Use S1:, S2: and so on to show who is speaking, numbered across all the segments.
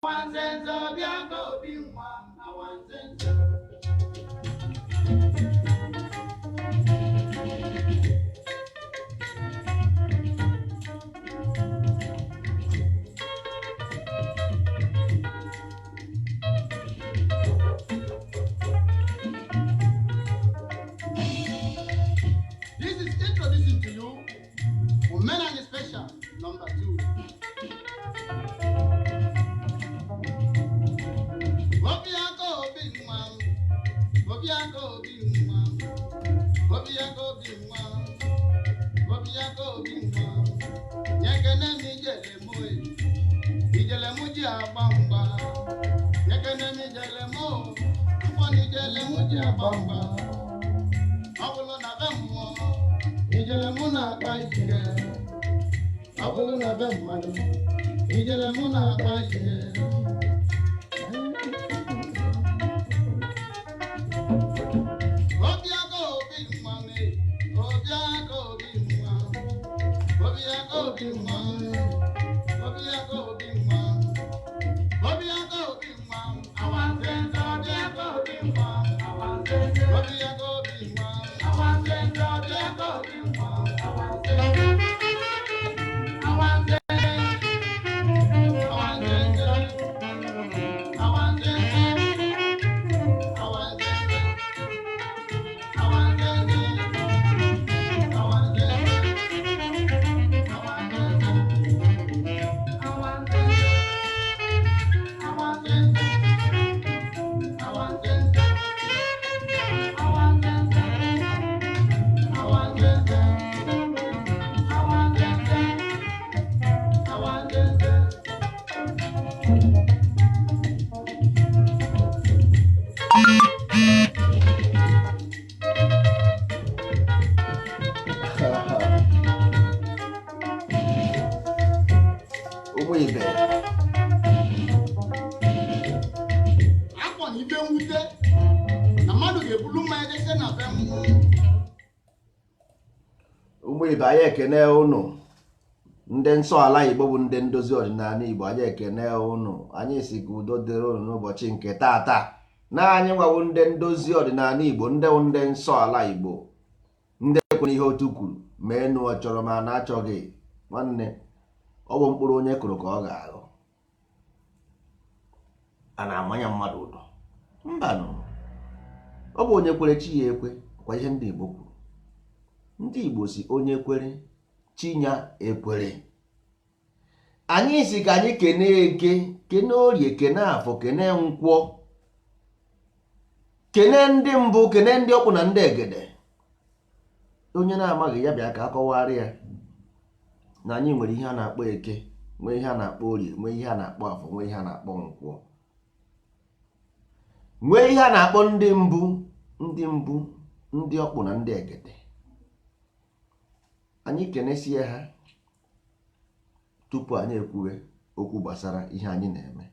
S1: Awanzenze ọbịa ka obi nwa awanzenze. This is introducing to you Omenani Special number 2. Obi aka obi nwa, obi aka obi nwa, obi aka obi nwa, obi aka obi nwa. Nyekene m ijele mụ e, ijele mụ ji agba mgba. Nyekene m ijele mụ, mkpọ na ijele mụ ji agba mgba. Ọ bụrụ na be mmụọ, ijele mụ na-akpa ike. Ọ bụrụ na be mmadụ, ijele mụ na-akpa ike. Obi aka obi nwa me, obi aka obi nwa, obi aka obi nwa, obi aka obi nwa, obi aka obi nwa, awanzenze obi aka obi nwa, awanzenze, obi aka obi nwa, awanzenze obi aka obi nwa, awanzenze, awanzenze, awanzenze, awanzenze, awanzenze.
S2: Ụmụ ibe,
S1: Akpọ na ibe mwute na mmadụ ga-ebulu mmanya jese na be mmụọ.
S2: Ụmụ ibe, anyị ekene ụnụ. Ndị nsọ ala Igbo bụ ndị ndozi ọdịnala Igbo, anyị ekene ụnụ. Anyị si ka udo dịrị ụnụ n'ụbọchị nke taata. Na anyị nwawo ndị ndozi ọdịnala Igbo, ndị wụ ndị nsọ ala Igbo, ndị kwere ihe otu kwuru ma enu ọ chọrọ ma na achọghị. Nwanne, ọ bụ mkpụrụ onye kụrụ ka ọ ga-aghọ. A na-amanya mmadụ ụdọ? Mbanụ. Ọ bụ onye kwere chi ya ekwe. Kwa ihe ndị Igbo kwuru, ndị Igbo si onye kwere chi ya ekwere. Anyị si ka anyị kene Eke, kene Orie, kene Afọ, kene Nkwọ, kene ndị mbụ, kene ndị ọkpụ na ndị egede. Onye na-amaghị ya bịa ka a kọwara ya na anyị nwere ihe a na-akpọ Eke, nwee ihe a na-akpọ Orie, nwee ihe a na-akpọ Afọ, nwee ihe a na-akpọ Nkwọ, nwee ihe a na-akpọ ndị mbụ, ndị mbụ, ndị ọkpụ na ndị egede. Anyị kenesie ha tupu anyị ekwuwe okwu gbasara ihe anyị na-eme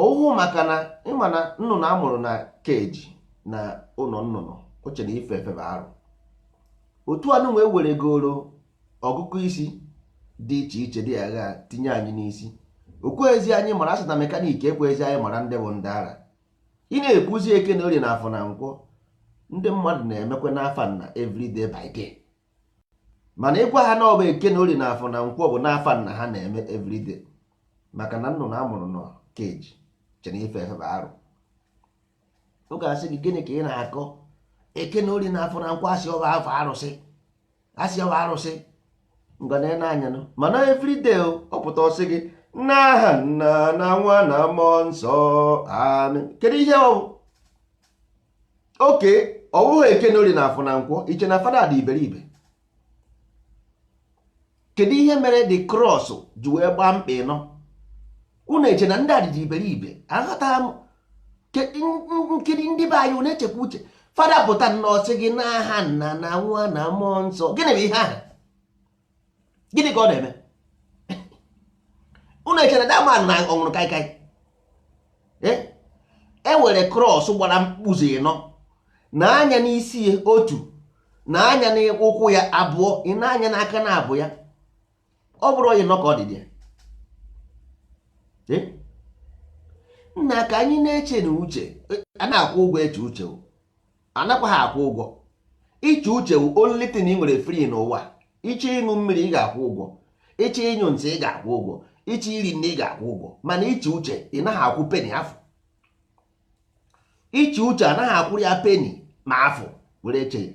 S2: ọhụụ, maka na ịma na nnụnụ amụrụ na keji na ụlọ nnụnụ o chere ife efe bụ arụ. Otu anụ wee were goro ọgụgụ isi dị iche iche dị agha tinye anyị n'isi, okweghịzi anyị mara. Asị na mechanic ekweghịzi anyị mara ndị bụ ndị ara. Ị na-ekwuzi Eke na Orie na Afọ na Nkwọ, ndị mmadụ na-emekwa n'afa nna every day by day, mana ịgwa ha na ọ bụ Eke na Orie na Afọ na Nkwọ bụ n'afa nna ha na-eme everyday, maka na nnụnụ amụrụ nọ keji chere ife efe bụ arụ. Ọ ga-asị gị, "Gịnị ka ị na-akọ? Eke na Orie na Afọ na Nkwọ, asị ọ bụ afọ arụsị, asị ọ bụ arụsị." Ngwa, na anyanụ mana everyday ọ pụta ọsị gị, "N'aha Nna na Nwa na Mmụọ Nsọ, amen." Kedu ihe ọ bụ? Oke ọ bụghị Eke na Orie na Afọ na Nkwọ? Iche na fada dị iberibe. Kedu ihe mere the cross ji wee gbaa mkpa ịnọ? Unu eche na ndị a dị iberibe? Aghọta m nkiri ndị be anyị, unu echekwa uche. Fada pụta nnọọ sị gị, "N'aha Nna na Nwa na Mmụọ Nsọ." Gịnị bụ ihe ahụ? Gịnị ka ọ na-eme? Unu eche na daman na ọ nwụrụ kaikai? E nwere cross gbara ụzọ ịnọ na anya n'isi ya otu, na anya n'ụkwụ ya abụọ, ị na-anya n'aka na abụ ya. Ọ bụrụ onye nọ ka ọ dị ya. Eh? Nna, ka anyị na-eche na uche a na-akwụ ụgwọ. Eche uche o. Anakwa ha akwụ ụgwọ. Iche uche wụ only thing ị nwere free n'ụwa. Iche ịṅụ mmiri, ị ga-akwụ ụgwọ. Iche ịnyụ nsị, ị ga-akwụ ụgwọ. Iche iri nri, ị ga-akwụ ụgwọ. Mana iche uche, ị naghị akwụ penny afọ. Iche uche, anaghị akwụrụ ya penny ma afọ were eche ya.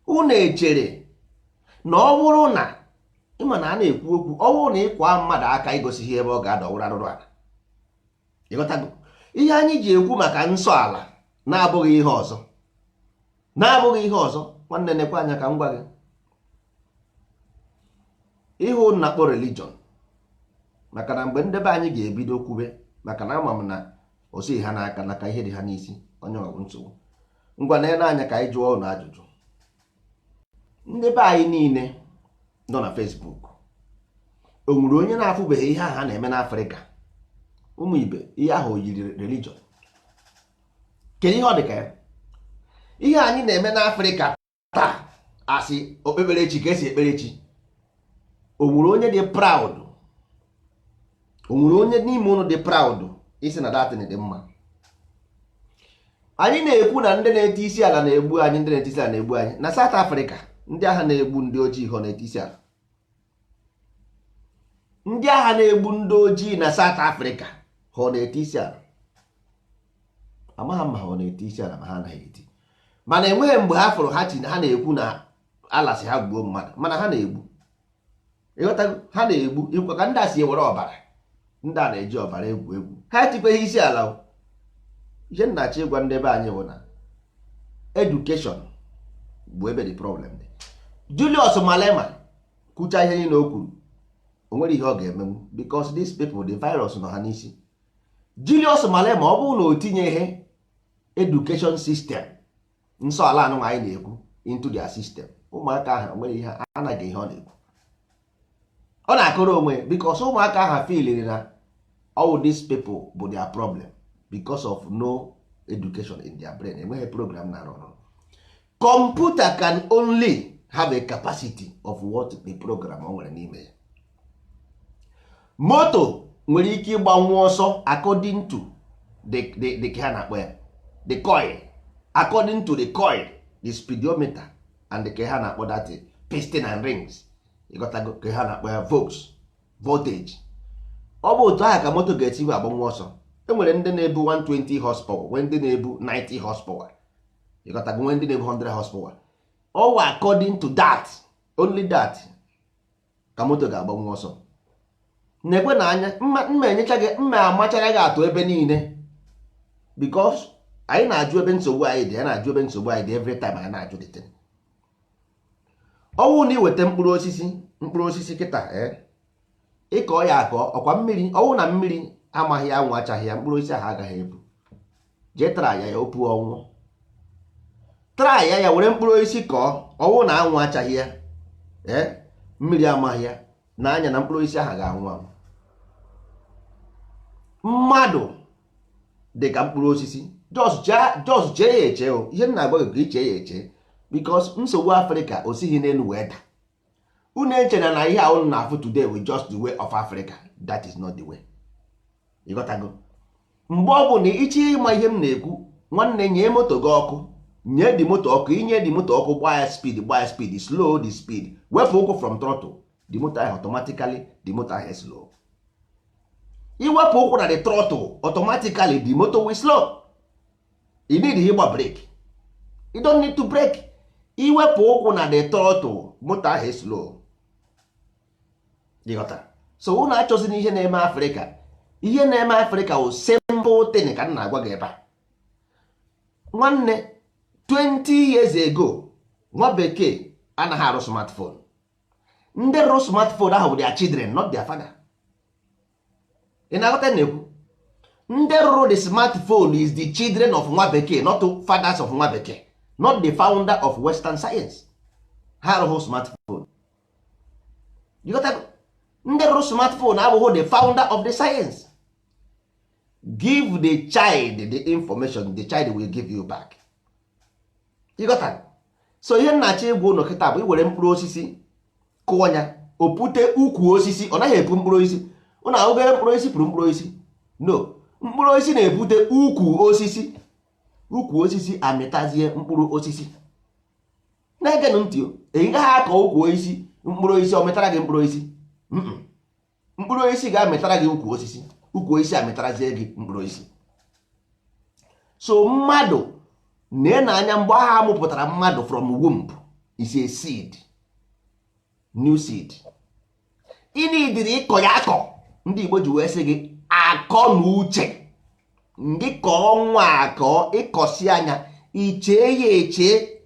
S2: Unu echere na ọ bụrụ na ịma na a na-ekwu okwu, ọ bụrụ na ịkwa mmadụ aka igosi ihe ebe ọ ga-adọwụrụ arụrụ ala. Ịghọtago ihe anyị ji ekwu maka nsọ ala na-abụghị ihe ọzọ, na-abụghị ihe ọzọ? Nwanne, nekwe anya ka m gwa gị ihe unu na-akpọ religion, maka na mgbe ndebe anyị ga-ebido kwube, maka na ama m na o sighi ha n'aka naka ihe dị ha n'isi, onye ọ bụ nsogbu. Ngwa, na anya ka anyị jụọ ụnụ ajụjụ. Ndị be anyị niile nọ na Facebook, o nwere onye na-afụbeghị ihe ahụ a na-eme n'Afrịka? Ụmụ ibe, ihe ahụ o yiri religion? Kedu ihe ọ dị ka ya? Ihe anyị na-eme n'Afrịka taa, asị okpukperechi, ka esi ekperechi, o nwere onye dị proud? O nwere onye n'ime ụnụ dị proud isi na datin dị mma? Anyị na-ekwu na ndị na-ete isi ala na-egbu anyị, ndị na-ete isi ala na-egbu anyị na South Africa. Ndị agha na-egbu ndị ojii họ na-ete isi ala? Ndị agha na-egbu ndị ojii na South Africa họ na-ete isi ala? Amaghị m ma ha ọ na-ete isi ala, ma ha anaghị eti. Mana enweghị mgbe ha fụrụ ha chi ha na-ekwu na ala si ha gbuo mmadụ, mana ha na-egbu. Ịghọtago? Ha na-egbu ikwa ka ndị a si ewere ọbara. Ndị a na-eji ọbara egwu egwu. Ha etikweghị isi ala o. Ihe nnachi ịgwa ndị be anyị bụ na education bụ ebe the problem dị. Julius Malema kwucha ihe niile o kwuru, o nwere ihe ọ ga-emenwu, because these people, the virus nọ ha n'isi. Julius Malema, ọ bụrụ na o tinyeghị education system nsọ ala anụ anyị na-ekwu into their system, ụmụaka ahụ nwere ihe anaghị ihe ọ na-ekwu, ọ na-akọrọ onwe, because ụmụaka ahụ feeliri na all these people bụ their problem because of no education in their brain. Enweghị program na-arụ ọrụ. Computer can only have a capacity of what the program o nwere n'ime ya. Moto nwere ike ịgbanwu ọsọ according to the ha na-akpọ ya the coil, according to the coil, the speedometer and the ha na-akpọ that piston and rings. Ịghọtago? Ka ha na-akpọ ya volts, voltage. Ọ bụ otu ahụ ka moto ga-esi wee agbanwe ọsọ. E nwere ndị na-ebu 120 horsepower, nwee ndị na-ebu 90 horsepower. Ịghọtago? Nwee ndị na-ebu 100 horsepower. Ọwụ according to that, only that, ka moto ga-agbanwe ọsọ. Na-ekwe na anya mma mma enyecha gị mma, amachara gị atụ ebe niile, because anyị na-ajụ ebe nsogbu anyị dị. Anyị na-ajụ ebe nsogbu anyị dị every time. Anyị na-ajụ the thing. Ọnwụ na iweta mkpụrụ osisi, mkpụrụ osisi kịta, ee, ịkọ ya akọ ọkwa mmiri, ọnwụ na mmiri amaghị, anwụ achaghị ya, mkpụrụ osisi ahụ agaghị epu. Jee tara ya, ya opu ọnwụ. Tara ya, ya were mkpụrụ osisi kọọ, ọnwụ na anwụ achaghị ya, ee, mmiri amaghị ya na anya, na mkpụrụ osisi ahụ ga-anwụ anwụ. Mmadụ dị ka mkpụrụ osisi. Just chee ya eche o. Ihe m na-agwa gị ka iche ya eche, because nsogbu Afrịka o sighi n'elu wee daa. Unu echena na ihe a unu na-afụ today with just the way of Africa. That is not the way. Ịghọtago? Mgbe ọ bụ na ịchọ ịma ihe m na-ekwu, nwanne, nye moto gị ọkụ, nye dị moto ọkụ. Inye dị moto ọkụ, gbaa ya speed, gbaa ya speed, slow the speed, wepụ ụkwụ from throttle, the moto ahụ automatically, the moto ahụ slow. Iwepụ ụkwụ na the throttle, automatically the motor will slow. You need ịgba brake, you don't need to brake. Iwepụ ụkwụ na the throttle, moto ahụ slow. Ịghọtara? So unu achọzina ihe na-eme Afrịka. Ihe na-eme Afrịka wụ simple thing ka m na-agwa gị ebe a. Nwanne, 20 years ago, nwa bekee anaghị arụ smartphone. Ndị rụrụ smartphone ahụ bụ their children, not their father. Ị na-aghọta na-ekwu? Ndị rụrụ the smartphone is the children of nwa bekee, not fathers of nwa bekee, not the founder of western science. Ha arụghị smartphone. You got that? Ndị rụrụ smartphone abụghị the founder of the science. Give the child the information, the child will give you back. You got that? So ihe nnachi ịgwa ụnụ kịta bụ iwere mkpụrụ osisi kụọ ya, o pute ukwu osisi. Ọ naghị epu mkpụrụ osisi. Ụnụ ahụgo ebe mkpụrụ osisi pụrụ mkpụrụ osisi? No, mkpụrụ osisi na-ebute ukwu osisi, ukwu osisi amịtazie mkpụrụ osisi. Na-egenụ ntị o, ị gaghị akọ ukwu osisi, mkpụrụ osisi ọ mịtara gị mkpụrụ osisi. Mkpụrụ osisi ga-amịtara gị ukwu osisi, ukwu osisi amịtarazie gị mkpụrụ osisi. So mmadụ na anya mgbe ahụ amụpụtara mmadụ from womb is a seed, new seed. Ị nidiri ịkọ ya akọ. Ndị Igbo ji wee sị gị akọ na uche ngị kọọ nwa akọ, ịkọsi anya ichee ya eche,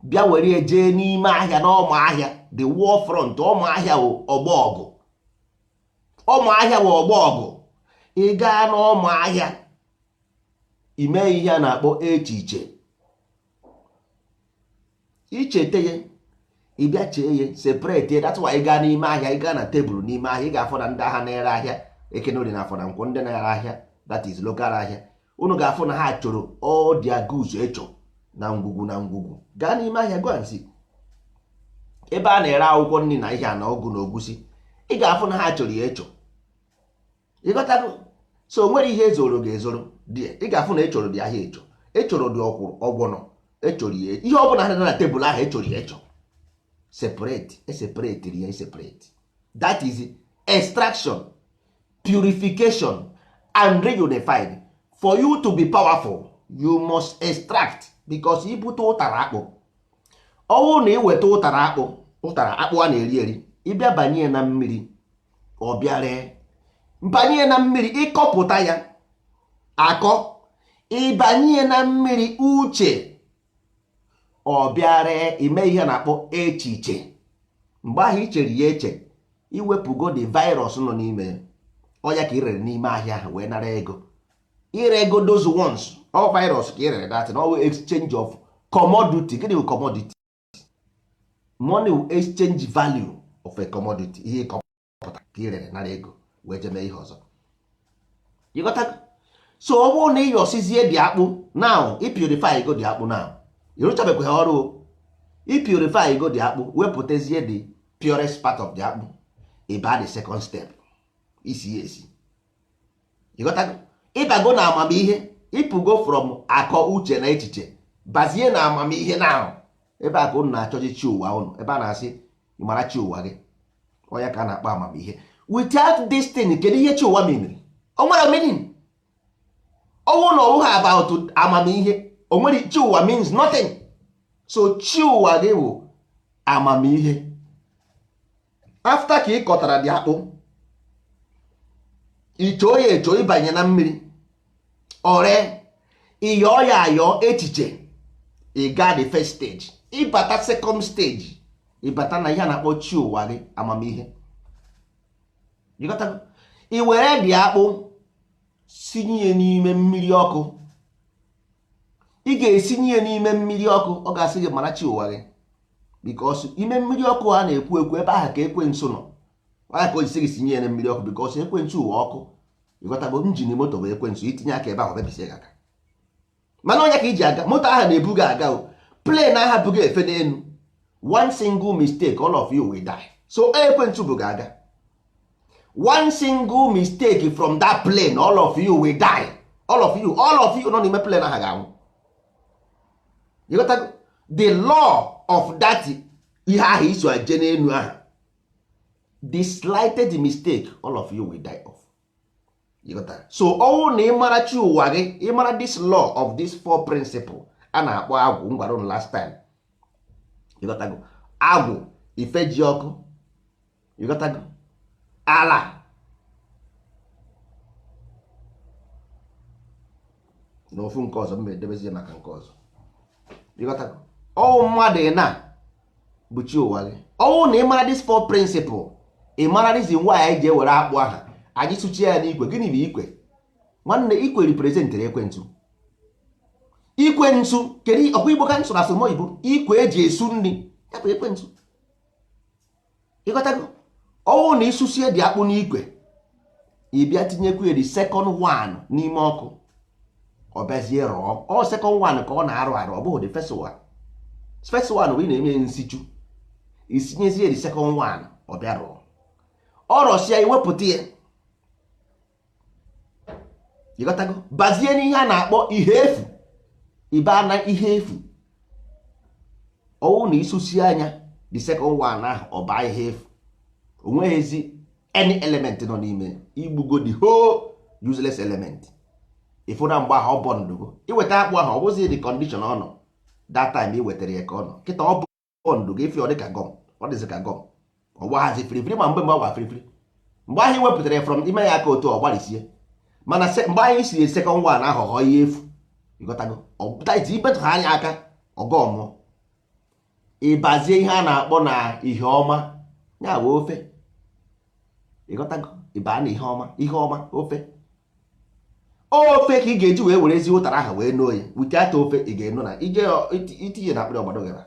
S2: bịa were jee n'ime ahịa, n'ọma ahịa, the war front. Ọma ahịa wụ ọgbọ ọgụ, ọma ahịa wụ ọgbọ ọgụ. Ị gaa n'ọma ahịa, ime ihe a na-akpọ echiche, ichete ya, ị bịa chee ya, separate. That's why ị gaa n'ime ahịa, ị gaa na tebụl n'ime ahịa, ị ga-afọ na ndị agha na-ere ahịa Ekenori na afọ na Nkwọ, ndị na-ere ahịa, that is local ahịa, unu ga-afụ na ha chọrọ all their goods echo na ngwugwu na ngwugwu. Gaa n'ime ahịa, go and see ebe a na-ere akwụkwọ nri na ihe a na ọgụ na ogusi, ị ga-afụ na ha chọrọ ya echo. Ịghọtago? So o nwere ihe ezoro ga-ezoro dị, ị ga-afụ na echoro dị ahịa echo, echoro dị ọkwụrụ ọgbọnọ, echoro ya, ihe ọ bụla ha dị na tebụl ahụ echoro ya echo, separate, eseparate ya, separate. That is extraction, purification and reunified. For you to be powerful, you must extract, because ibute ụtara akpụ, ọwụ na iweta ụtara akpụ, ụtara akpụ a na-eri eri, ịbịa banye na mmiri, ọ bịa ree, banye na mmiri, ịkọpụta ya akọ, ịbanye na mmiri uche, ọ bịa ree, ime ihe na-akpọ echiche. Mgbe ahụ i chere ya eche, iwepụgo the virus nọ n'ime ya, ọya ka ị rere n'ime ahịa ahụ wee nara ego. Ire ego those ones, all virus ka ị rere. That na exchange of commodity. Gịnị bụ commodity? Money will exchange value of a commodity. Ihe ịkọpụta ka ị rere nara ego wee jeme ihe ọzọ. Ịghọta? So ọ bụrụ na ị yọsizie dị akpụ now, ị purify go dị akpụ now, ịrụchabekwa ha ọrụ. Ị purify go dị akpụ, wepụtazie the purest part of the akpụ, ịba the second step, isi ya esi. Ịghọtago? Ịbago na amamihe, ịpụgo from akọ, uche na echiche, bazie na amamihe now. Ebe a ka unu na-achọji chi ụwa unu, ebe a na-asị mara chi ụwa gị, onye ka a na-akpọ amamihe. Without this thing, kedu ihe chi ụwa meaniri? O nwere meaning? Ọnwụ na ọwụghị about amamihe, o nwere chi ụwa means nothing. So chi ụwa gị bụ amamihe. After ka ị kọtara dị akpụ, ichoo ya echo, ịbanye na mmiri ore, ịyọọ ya ayọọ echiche, ị gaa the first stage, ịbata second stage, ịbata na ihe a na-akpọ chi ụwa gị, amamihe. Ịghọtago? Ị were dị akpụ sinye ya n'ime mmiri ọkụ, ị ga-esinye ya n'ime mmiri ọkụ, ọ ga-asị gị mara chi ụwa gị, because ime mmiri ọkụ a na-ekwu ekwu ebe ahụ ka ekwensu nọ. Onye ka o ji sị gị sinye ya na mmiri ọkụ? Because ekwensu ụwa ọkụ. Ịghọtago? Engine moto bụ ekwensu. Itinye aka ebe ahụ, mebisie gị aka. Mana onye ka iji aga moto ahụ na-ebu gị aga, o plane ahụ bughị efe n'elu. One single mistake, all of you will die. So ekwensu bụ gị aga. One single mistake from that plane, all of you will die. All of you, all of you nọ n'ime plane ahụ ga-anwụ. Ịghọtago? The law of that ihe ahụ iso eje n'elu ahụ, the slightest mistake, all of you will die off. Ịghọtara? So ọnwụ na ịmara chi ụwa gị, ịmara this law of this four principle a na-akpọ agwụ m gwara unu last time. Ịghọtago? Agwụ, ife ji ọkụ. Ịghọtago? Ala na ofu nke ọzọ mma edebezie maka nke ọzọ. Ịghọtago? Ọnwụ mmadụ na bụ chi ụwa gị. Ọnwụ na ịmara this four principle, ịmara reason why anyị ji ewere akpụ aha anyị sụchie ya n'ikwe. Gịnị bụ ikwe? Nwanne, ikwe representịrị ekwentụ. Ikwe nsu, kedu ọkwa Igbo ka nsụ na asụm oyibo? Ikwe eji esu nri ya bụ ekwentụ. Ịghọtago? Ọnwụ na ịsụsie dị akpụ n'ikwe, ị bịa tinyekwu ya the second one n'ime ọkụ, ọ bịazie rọọ. Ọ second one ka ọ na-arụ arụ, ọ bụghị the first one. First one bụ ị na-eme nsichu, isinyezie the second one, ọ bịa rụọ. Ọrọsịa, iwepụta ya, ịghọtago? Bazie n'ihe a na-akpọ ihe efu. Ịba na ihe efu, ọwụ na isusi anya the second one ahụ, ọ baa ihe efu, onweghịzi any element nọ n'ime. Igbugo the whole useless element. Ịfụ na mgbe ahụ ọ bọndụgo, iweta akpụ ahụ, ọ bụzi the condition ọ nọ that time ị wetara ya ka ọ nọ kịta. Ọ bọndụgo, ife ọ dị ka gum, ọ dịzị ka gum, ọ gbaghazi firifiri. Ma mgbe ọ gba firifiri, mgbe ahụ ị wepụtara ya from ime ya aka, otu ọ gbalịsie. Mana mgbe anyị siri second one ahụ, ghọọ ihe efu, ịghọtago? Ọpụta ibetụ ha anya aka, ọgọ mụọ, ịbazie ihe a na-akpọ na ihe ọma, ya bụ ofe, ịghọtago? Ịbaa na ihe ọma, ihe ọma, ofe, ofe ka ị ga-eji wee werezi ụtara ahụ wee noo ya. Wite ofe ị ga-eno na ije itinye na akpịrị ọgbado gara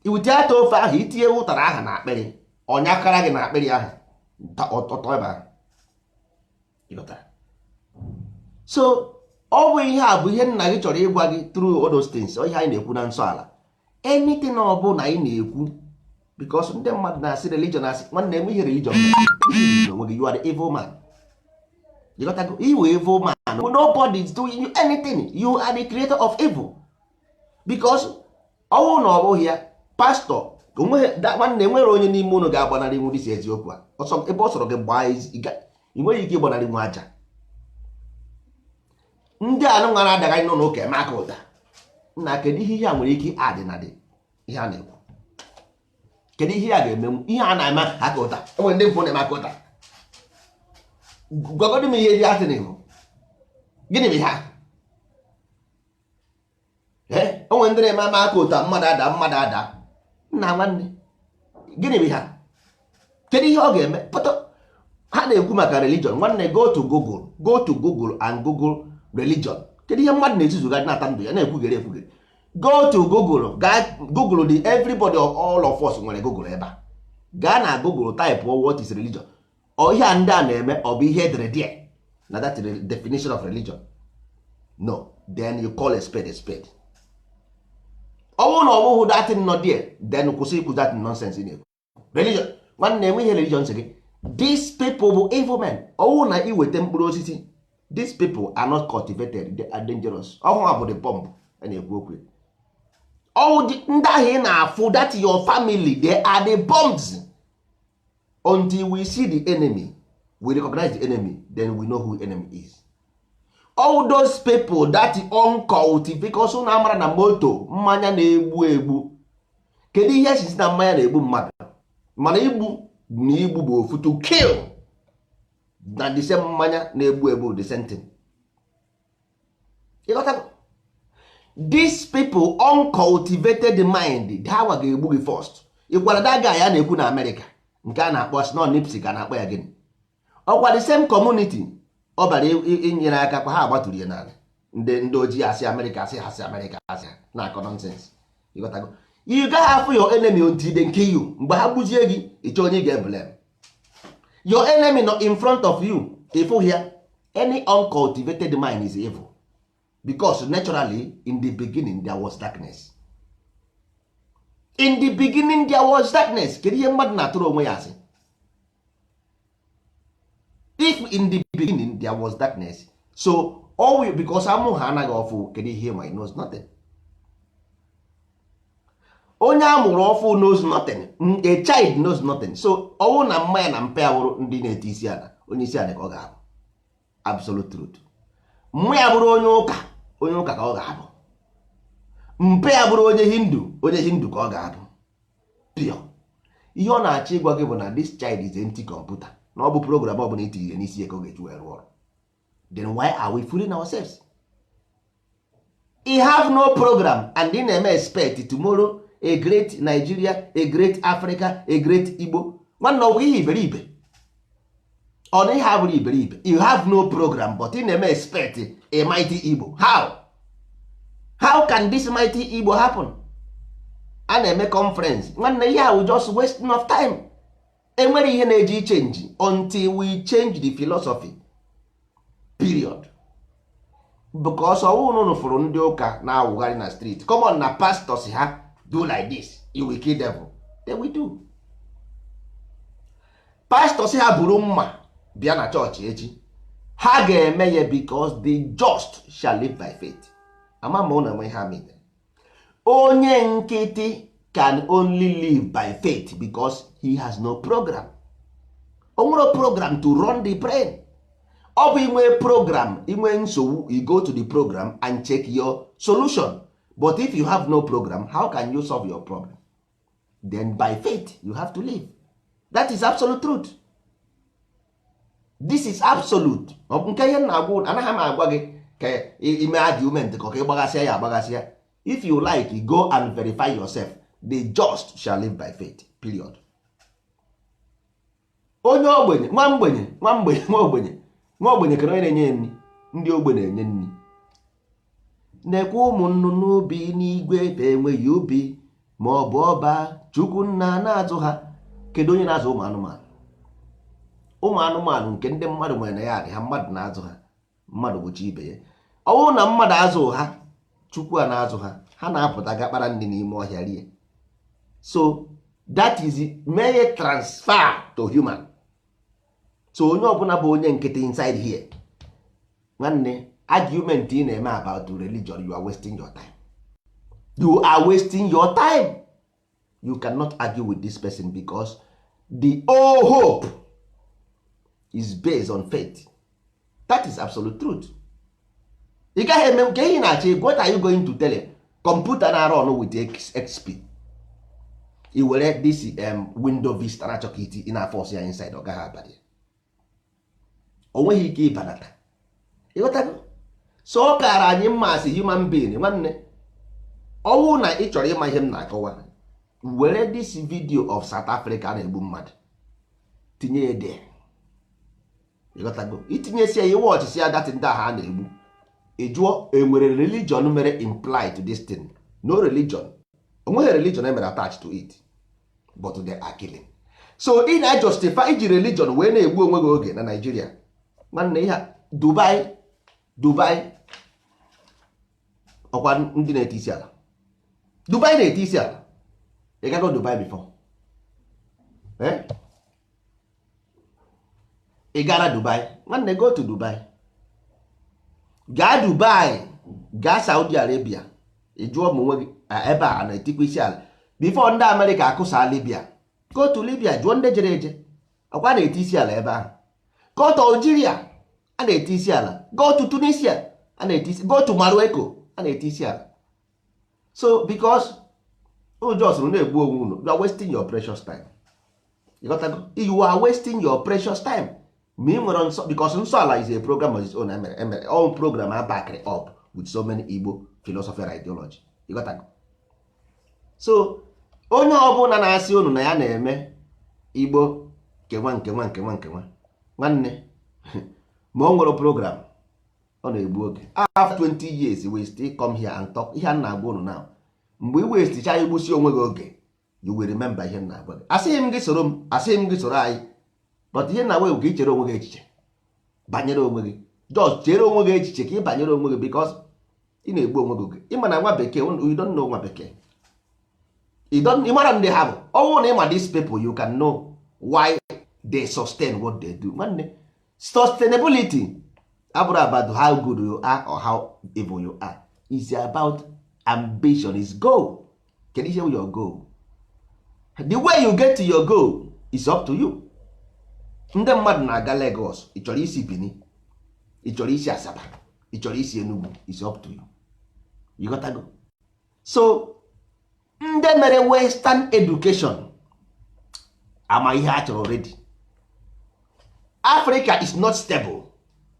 S2: iwite ata ofe ahụ, itinye ụtara ahụ na akpịrị, ọnyakara gị na akpịrị ahụ, ọtọ ebe ahụ, ịghọtara? So ọ bụ ihe a bụ ihe nna gị chọrọ ịgwa gị through all those things. Ọ ihe anyị na-ekwu na nsọ ala, anything ọ bụla anyị na-ekwu, because ndị mmadụ na-asị religion, asị nwanne, enwe ihe religion mere onwe gị. You are the evil man, you got to go. You evil man, nobody is doing you anything. You are the creator of evil, because ọnwụ na ọ bụghị ya, pastọ onweghị nwanne, enwere onye n'ime unu ga-agbanarị nwu dịsi eziokwu a. Ọsọ ebe ọ sọrọ gị gbaa, ị nweghị ike ịgbanarị nwu aja. Ndị anụ nwara adagharị nọ n'ụka eme aka ụda nna, kedu ihe ihe a nwere ike adị na dị ihe a na-ekwu? Kedu ihe a ga-emenwu ihe a na-eme aka ụta? Enwere ndị mfụ na-eme aka ụta. Gwagodi m ihe dị asị na gịnị bụ ihe a? Ee, o nwere ndị na-eme ama aka ụta, mmadụ ada, mmadụ ada. Nna nwanne, gịnị bụ ihe a? Kedu ihe ọ ga-eme pụta? Ha na-ekwu maka religion. Nwanne, go to Google, go to Google and Google religion. Kedu ihe mmadụ na-ezuzugharị na-ata ndụ ya na-ekwugere ekwugere? Go to Google, gaa Google. The everybody, all of us nwere Google ebe a. Gaa na Google, type "What is religion?" Ọ ihe a ndị a na-eme, ọ bụ ihe edere there na that definition of religion? No. Then you call a spade a spade. Ọ bụrụ na ọ bụghị that nọ there, then kwụsị ikwu that nonsense ị na-ekwu religion. Nwanne, enwe ihe religion sị gị. These people bụ evil men. Ọwụ na iweta mkpụrụ osisi, these people are not cultivated, they are dangerous. Ọhụ bụ the bomb a na-ekwu okwu. Ọwụ ndị ahụ ị na-afụ, that your family, they are the bombs. Until we see the enemy, we recognize the enemy, then we know who enemy is. All those people that uncultivated, because ụnụ amara na moto mmanya na-egbu egbu. Kedu ihe esi na mmanya na-egbu mmadụ? Mana igbu na igbu bụ ofu. To kill na the same mmanya na-egbu egbu, the same thing. Ịghọtago? These people, uncultivated mind, ha nwa ga-egbu gị first. Ị gwara that guy a na-ekwu na Amerịka, nke a na-akpọ sno Nipsey, ka a na-akpọ ya gịnị? Ọkwa the same community ọ bara inyere aka kwa, ha agbatụrụ ya n'ala. Ndị ojii asị Amerịka, asị ha, asị Amerịka, asị ha na-akọ nonsense. Ịghọtago? You gaghị afụ your enemy until they kill you. Mgbe ha gbuzie gị, ịchọ onye ị ga-eblame. Your enemy nọ in front of you, ịfụ ya. Any uncultivated mind is evil, because naturally, in the beginning there was darkness. In the beginning there was darkness. Kedu ihe mmadụ na-atụrụ onwe ya asị? If in the beginning there was darkness, so all we, because amụ ha anaghị ọfụ. Kedu ihe ma knows nothing? Onye a mụrụ ọfụ knows nothing. A child knows nothing. So ọwụ na mma ya na mpe ya bụrụ ndị na-ete isi ala, onye isi ala ka ọ ga-abụ. Absolute truth. Mma ya bụrụ onye ụka, onye ụka ka ọ ga-abụ. Mpe ya bụrụ onye Hindu, onye Hindu ka ọ ga-abụ. Pure ihe ọ na-achọ ịgwa gị bụ na this child is empty computer, na ọ bụ program ọ bụla itinyere n'isi ya ka ọ ga-eji wee rụọ ọrụ. Then why are we fooling ourselves? He have no program, and ị na-eme expect tomorrow a great Nigeria, a great Africa, a great Igbo. Nwanne, ọ bụ ihe iberibe? Ọ na ihe abụrụ iberibe? You have no program, but ị na-eme expect a mighty Igbo. How can this mighty Igbo happen? A na-eme conference, nwanne, ihe ahụ just wasting of time. Enwere ihe na-eji change until we change the philosophy, period. Because ọwụ unu fụrụ ndị ụka na-awụgharị na street, come on, na pastors ha do like this, you will kill devil, they will do. Pastọ si ha buru mma bịa na chọọchị echi, ha ga-eme ya, because the just shall live by faith. Ama ma ụnụ enwe ihe ha mean. Onye nkịtị can only live by faith because he has no program. O nwere program to run the brain. Ọ bụ inwe program, inwe nsogbu, you go to the program and check your solution. But if you have no program, how can you solve your problem? Then by faith you have to live. That is absolute truth. This is absolute. Ọ bụ nke ihe m na-agwa, anaghị m agwa gị ka ime argument ka ị gbaghasịa ya agbaghasịa. If you like, go and verify yourself. The just shall live by faith, period. Onye ogbenye, nwa mgbenye, nwa mgbenye, nwa ogbenye, nwa ogbenye, kere onye na-enye ya nri? Ndị ogbe na-enye nri. Nekwa ụmụ nnụnụ ubi n'igwe ebe enweghị ubi ma ọ bụ ọba, Chukwu nna na-azụ ha. Kedu onye na-azụ ụmụ anụmanụ? Ụmụ anụmanụ nke ndị mmadụ nwere na ya dị ha, mmadụ na-azụ ha. Mmadụ bụ chi ibe ya. Ọ bụrụ na mmadụ azụ ha, Chukwu a na-azụ ha. Ha na-apụta ga kpara nri n'ime ọhịa rie. So that is mee transfer to human. So onye ọbụla bụ onye nkịtị inside here, nwanne, argument ị na-eme about religion, you are wasting your time. You are wasting your time. You cannot argue with this person because the whole hope is based on faith. That is absolute truth. Ị gaghị eme nke ihe na-achọ. What are you going to tell him? Kọmputa na-arụ ọnụ with XP, i were this window Vista na-achọ ka iti ị na-afọs ya inside, ọ gaghị abalị, o nweghị ike ịbanata. Ịghọtago? So ọ kaara anyị mma as human being. Nwanne, ọwụ na ị chọrọ ịma ihe m na-akọwa, were this video of South Africa a na-egbu mmadụ, tinye ya there. Ịghọtago? Itinyesie ya, iwe ọchịchị ya, that ndị ahụ a na-egbu, ị jụọ, enwere religion mere imply to this thing? No religion. Onweghị religion emere attached to it, but they are killing. So ị na-justify iji religion wee na-egbu onwe gị oge na Nigeria. Nwanne, ihe Dubai, Dubai, ọkwa ndị na-ete isi ala. Dubai na-ete isi ala. Ị gago Dubai before? Eh? Ị gara Dubai? Nwanne, go to Dubai. Gaa Dubai, gaa Saudi Arabia. Ị jụọ m onwe gị, ebe a na-etikwa isi ala before ndị Amerịka akụsa Libya? Go to Libya, jụọ ndị jere eje, ọkwa na-ete isi ala ebe ahụ. Go to Algeria, a na-ete isi ala. Go to Tunisia, a na-ete isi. Go to Morocco, a na-ete isi ala. So because ụjọ soro na-egbu onwe unu, you are wasting your precious time. You got to go. You are wasting your precious time ma ị nwere nsọ, because nsọ ala is a program of its own. Emere all program a backed up with so many Igbo philosophy and ideology. You got to go. So onye ọbụla na-asị unu na ya na-eme Igbo nkenwa nkenwa nkenwa nkenwa, nwanne, ma o nwere program, ọ na-egbu oge. After 20 years we still come here and talk ihe a na-agwa unu now. Mgbe ị westicha, igbusi onwe gị oge, you will remember ihe m na-agwa gị. Asịghị m gị soro m, asịghị m gị soro anyị, but ihe na-agwa gị ka ị chere onwe gị echiche banyere onwe gị. Just chere onwe gị echiche ka ị banyere onwe gị, because ị na-egbu onwe gị oge. Ịma na nwa bekee, you don't know nwa bekee. You don't, ị mara ndị ha bụ ọnwụ na ịma these people, you can know why they sustain what they do. Nwanne, sustainability abụrụ about how good you are or how evil you are. It's about ambition, is goal. Kedu ihe your goal? The way you get to your goal is up to you. Ndị mmadụ na-aga Lagos, ị chọrọ isi Benin, ị chọrọ isi Asaba, ị chọrọ isi Enugu, is up to you. You got to go. So ndị mere western education ama ihe a chọrọ already. Africa is not stable.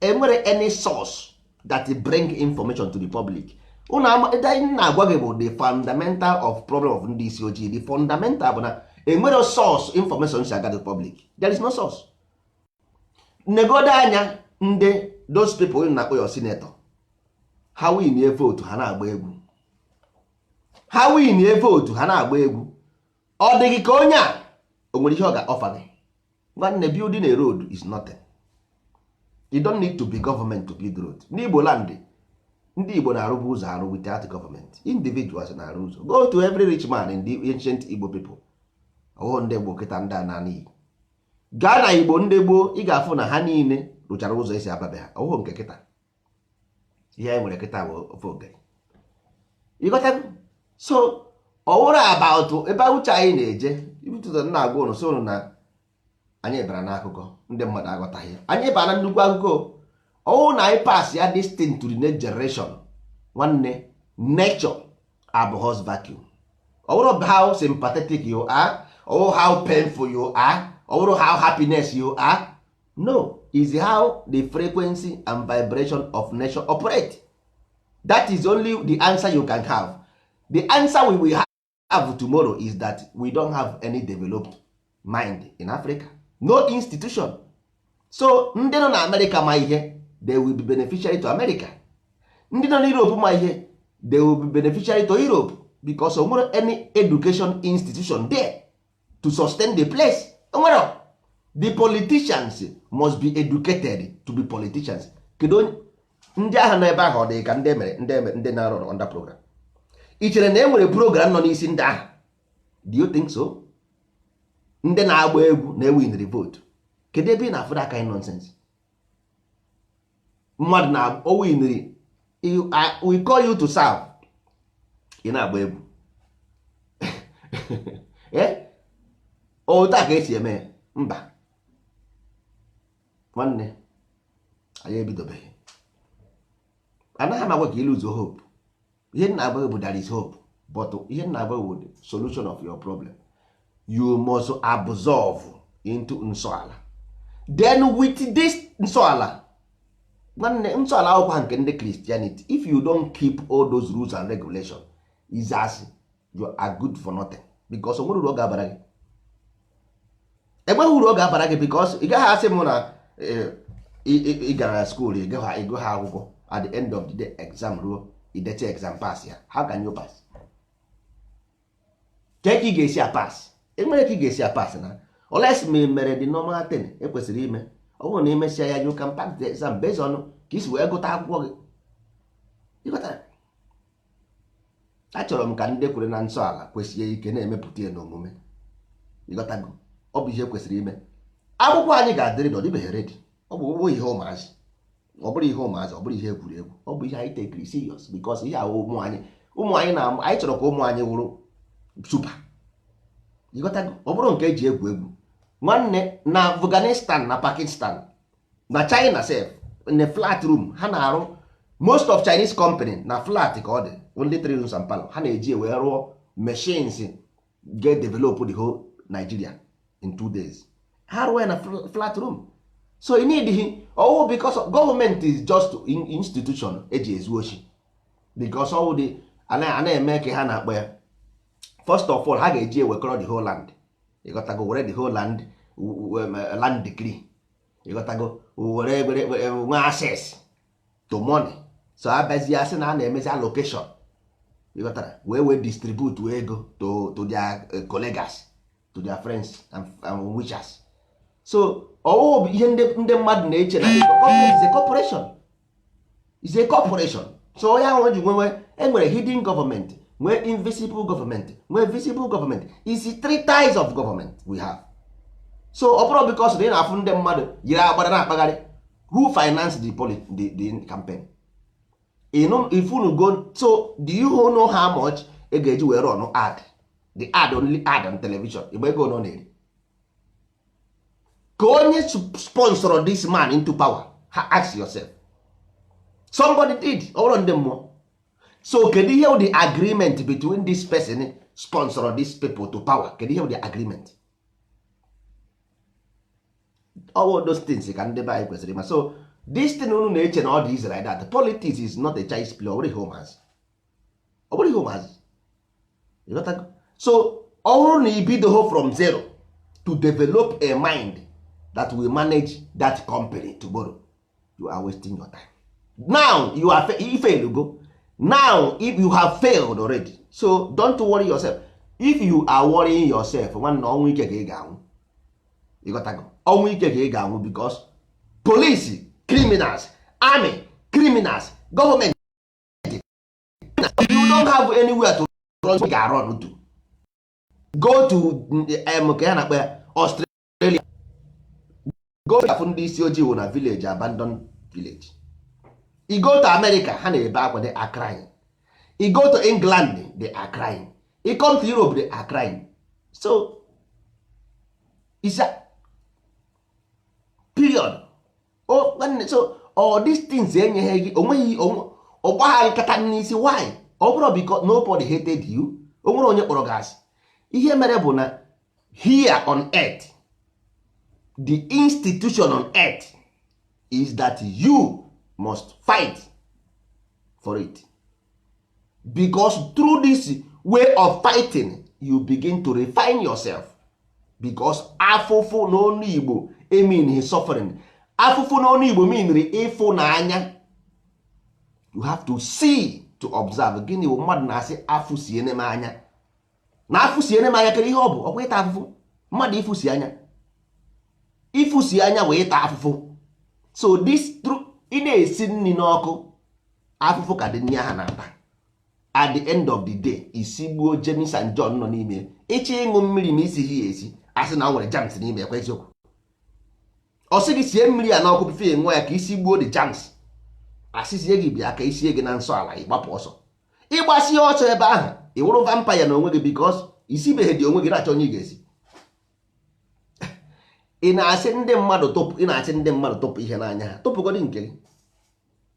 S2: Enwere any source that bring information to the public? Unu na-agwa gị bụ the fundamental of problem of ndị isi ojii. The fundamental bụ na enwere source information si aga the public. There is no source. Negodo anya ndị those people unu na-akpọ your senator, ha win vote, ha na-agba egwu. Ha win vote, ha na-agba egwu. Ọ dị gị ka onye a o nwere ihe ọ ga-offer gị? Nwanne, building a road is nothing. You don't need to be government to build road. N'Igbo land, ndị Igbo na-arụbu ụzọ arụ without government. Individuals na-arụ ụzọ. Go to every rich man in the ancient Igbo people, ọwụ ndị Igbo kịta, ndị a na Igbo. Gaa na Igbo ndị gboo, ị ga-afụ na ha niile rụchara ụzọ esi ababe ha. Ọhụụ nke kịta, ihe anyị nwere kịta bụ ofe ogiri. Ịghọtago? So ọ wụrụ about ebe uche anyị na-eje ibutụta na-agwa ụnụ, so ụnụ na anyị bara n'akụkọ ndị mmadụ aghọtaghị ya. Anyị bara na nnukwu akụkọ. Ọwụ na anyị pass ya this thing to the next generation, nwanne, nature abhors vacuum. Ọ bụrụ how sympathetic you are or how painful you are, ọ bụrụ how happiness you are, no, is how the frequency and vibration of nature operate. That is only the answer you can have. The answer we will have tomorrow is that we don't have any developed mind in Africa, no institution. So ndị nọ na America ma ihe, they will be beneficiary to America. Ndị nọ na Europe ma ihe, they will be beneficiary to Europe, because o nwere any education institution there to sustain the place. Nwere the politicians must be educated to be politicians. Kedu onye ndị ahụ nọ ebe ahụ? Ọ dị ka ndị emere, ndị emere, ndị na-arụ under program. Ị chere na e nwere program nọ n'isi ndị ahụ? Do you think so? Ndị na-agba egwu na-ewinri vote. Kedu ebe ị na-afụ that kind nonsense? Mmadụ na o winri, we call you to serve, ị na-agba egwu. Eh, otu a ka esi eme ya? Mba, nwanne, anyị ebidobeghị. Anaghị m agwa ka ị lose hope. Ihe m na-agwa gị bụ there is hope, but ihe m na-agwa gị bụ the solution of your problem, you must absorb into nsọala. Then with this nsọala, nwanne, nsọala akwụkwọ nke ndị Christianity, if you don't keep all those rules and regulations, is as you are good for nothing, because o nwere uru ọ ga-abara gị. Enweghị uru ọ ga-abara gị, because ị gaghị asị m na ị gara school, ị gaghị ịgụ ha akwụkwọ, at the end of the day, exam ruo, idecha exam, pass ya. How can you pass? Ka ị ga-esi a pass? Enwere ka ị ga-esi a pass na unless ma ị mere the normal thing ekwesịrị ime. Ọ bụrụ na ị mesịa ya, you can pass the exam based on ka isi wee gụta akwụkwọ gị. Ịghọtara? Achọrọ m ka ndị kwere na nsọ ala kwesịrị ike na-emepụta ya n'omume. Ịghọtago? Ọ bụ ihe kwesịrị ime. Akwụkwọ anyị ga-adịrị na ọ dịbeghị ready. Ọ bụ ihe ụmụazị, ọ bụrụ ihe ụmụazị, ọ bụrụ ihe egwuregwu, ọ bụ ihe anyị take serious, because ihe ahụ ụmụ anyị, ụmụ anyị na anyị chọrọ ka ụmụ anyị wụrụ super. Ịghọtago? Ọ bụrụ nke eji egwu egwu, nwanne, na Afghanistan, na Pakistan, na China sef, in a flat room ha na-arụ. Most of Chinese company na flat ka ọ dị, only three rooms and parlor. Ha na-eji wee rụọ machines get develop the whole Nigeria in 2 days. Ha rụọ ya na flat room. So you need ọwụ because government is just institution eji ezu ochi, because ọwụ dị a na-eme ka ha na-akpọ ya. First of all, ha ga-eji ewekọrọ the whole land. Ịghọtago? Were the whole land, land decree. Ịghọtago? Were were nwee access to money. So abịazie, asị na a na-emezi allocation. Ịghọtara? Wee distribute ego to their colleagues, to their friends and wishers. So ọwụ bụ ihe ndị mmadụ na-eche na government is a corporation, is a corporation. So onye ahụ ji nwewe, enwere hidden government, nwee invisible government, nwee visible government. Is three types of government we have. So ọ bụrụ because na ị na-afụ ndị mmadụ yiri agbara na-akpagharị, who finance the campaign? You know, if unu go, so do you know how much e ga-eji wee run ad, the ad, only ad on television? Igbe ego nọ na-eri ka onye sponsor this man into power. Ha, ask yourself. Somebody did. Ọ bụrụ ndị mmụọ. So kedu ihe wụ the agreement between this person sponsor these people to power? Kedu ihe wụ the agreement? All those things ka ndị be anyị kwesịrị ịma. So this thing unu na-eche na ọ dị easy like that, politics is not a child's play. Ọ bụrụ ihe ụmụazị, ọ bụrụ ihe ụmụazị. Ịghọtago? So ọ bụrụ na ibidoho from zero to develop a mind that will manage that company tomorrow, you are wasting your time. Now you are you fail go. Now if you have failed already, so don't worry yourself. If you are worrying yourself, nwanne, ọnwụ ike ka ị ga-anwụ. Ịghọtago? Ọnwụ ike ka ị ga-anwụ, because police criminals, army criminals, government, you don't have anywhere to run. Ị ga-run to go to ka ya na-akpọ ya, Australia. Go afụ ndị isi ojii wụ na village, abandon village. You go to America, ha na-ebe akwa, they are crying. You go to England, they are crying. You come to Europe, they are crying. So it's a period. Oh, nwanne, so all these things enyeghị gị onweghị ọgbagha nkata n'isi. Why? Ọ bụrụ because nobody hated you, o nwere onye kpọrọ gị asị. Ihe mere bụ na here on earth, the institution on earth is that you must fight for it, because through this way of fighting you begin to refine yourself, because afụfụ n'ọnụ Igbo mean suffering. Afụfụ n'ọnụ Igbo meanri ịfụnanya. You have to see, to observe. Gịnị bụ mmadụ na-asị afụ siene m anya? Na afụ siene m anya, kere ihe ọ bụ? Ọkwa ịta afụfụ. Mmadụ ịfụsi anya, ịfụsi anya wee ịta afụfụ. So this true, ị na-esi nri n'ọkụ, afụfụ ka dị nri ahụ na-ata. At the end of the day, isi gbuo James and John nọ n'ime. Ịchọ ịṅụ mmiri ma isi ya esi, asị na ọ nwere germs n'ime. Ekwe eziokwu, ọ sị gị sie mmiri a n'ọkụ before ṅụọ ya ka isi gbuo the germs. Asịzie gị bịa ka isie gị na nsọ ala, ịgbapụ ọsọ, ịgbasie ọsọ ebe ahụ, ị wụrụ vampire na onwe gị, because isibeghị dị onwe gị na-achọ onye ị ga-esi. Ị na-asị ndị mmadụ tụpụ, ị na-asị ndị mmadụ tụpụ ihe n'anya ha, tụpụgodị nke gị.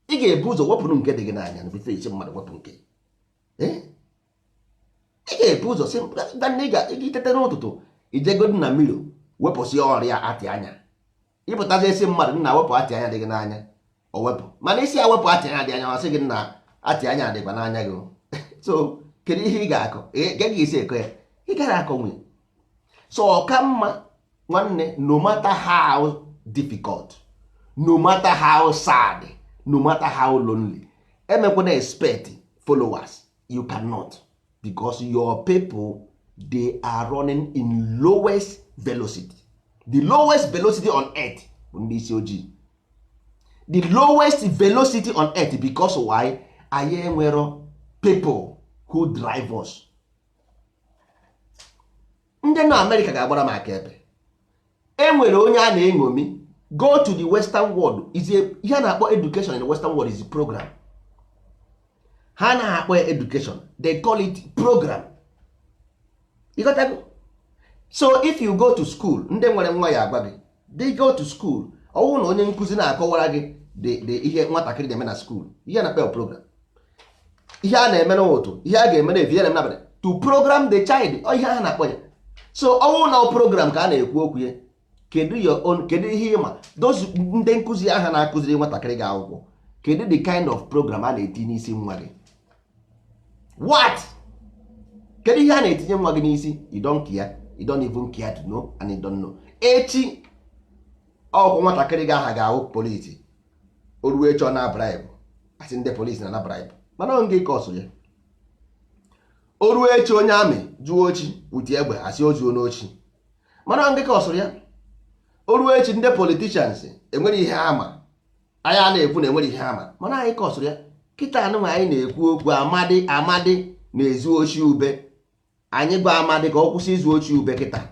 S2: Ị ga-ebu ụzọ wepụrụ nke dị gị n'anya na before isi mmadụ wepụ nke gị. Ị ga-ebu ụzọ si ị ga-itete n'ụtụtụ, ijegodi na mmiri wepụsị ọrịa atị anya, ịpụtazi esi mmadụ nna wepụ atị anya dị gị n'anya, o wepụ. Mana isi ya wepụ atị anya dị anya, ọ sị gị nna atị anya dịkwa n'anya gị. So kedu ihe ị ga-akọ? Ị gaghị esi ekọ ya, ị gaghị akọ nwunye. So ọ ka mma, nwanne, no matter how difficult, no matter how sad, no matter how lonely, emekwana expect followers. You cannot, because your people, they are running in lowest velocity. The lowest velocity on earth bụ ndị isi ojii, the lowest velocity on earth. Because why? Anyị enwero people who drive us. Ndị nọ Amerịka ga-agbara m aka ebe e nwere onye a na-eṅomi. Go to the western world, is a ihe a na-akpọ education in the western world is a program. Ha na-akpọ ya education, they call it program. You got that? So if you go to school, ndị nwere nwa ya agwa gị, they go to school, ọwụ na onye nkụzi na-akọwara gị the ihe nwatakịrị na-eme na school, ihe a na-akpọ ya program, ihe a na-eme n'ụtụ, ihe a ga-eme n'evi, ihe na-eme n'abalị, to program the child. Ọ ihe a na-akpọ ya. So ọwụ na program ka a na-ekwu okwu ya, kedu your own? Kedu ihe ịma those ndị nkụzi ahụ na-akụziri nwatakịrị gị akwụkwọ? Kedu the kind of program a na-etinye n'isi nwa gị? What? Kedu ihe a na-etinye nwa gị n'isi? You don't care. You don't even care to know, and you don't know. Echi ọkwụ nwatakịrị gị aha ga-ahụ polisi, o ruo echi ọ na bribe, asị ndị polisi na na bribe, mana ọ ngị ka ọsụ ya. O ruo echi onye amị jụọ ochi wuti egbe, asị o zuo n'ochi, mana ọ ngị ka ọsụrụ ya. O ruo echi ndị politicians enwere ihe ama anyị a na-ekwu na enwere ihe ama, mana anyị ka ọsụrụ ya. Kịta anụnwa anyị na-ekwu okwu, amadi amadi na-ezu ochi ube. Anyị gwa amadi ka ọ kwụsị izu ochi ube kịta,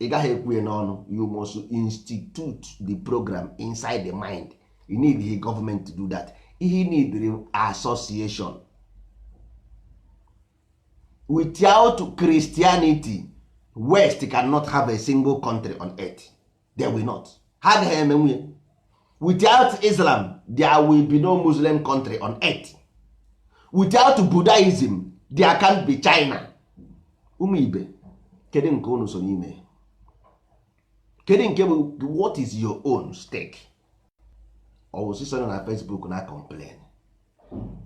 S2: ị gaghị ekwu ya n'ọnụ. You must institute the program inside the mind. You need the government to do that. Ihe need association. Without Christianity, West cannot have a single country on earth. They will not. Ha agaghị eme nwunye. Without Islam, there will be no Muslim country on earth. Without Buddhism, there can't be China. Ụmụ ibe, kedu nke unu so n'ime? Kedu nke bụ? What is your own stake? Ọwụsịsọ nọ na Facebook na complain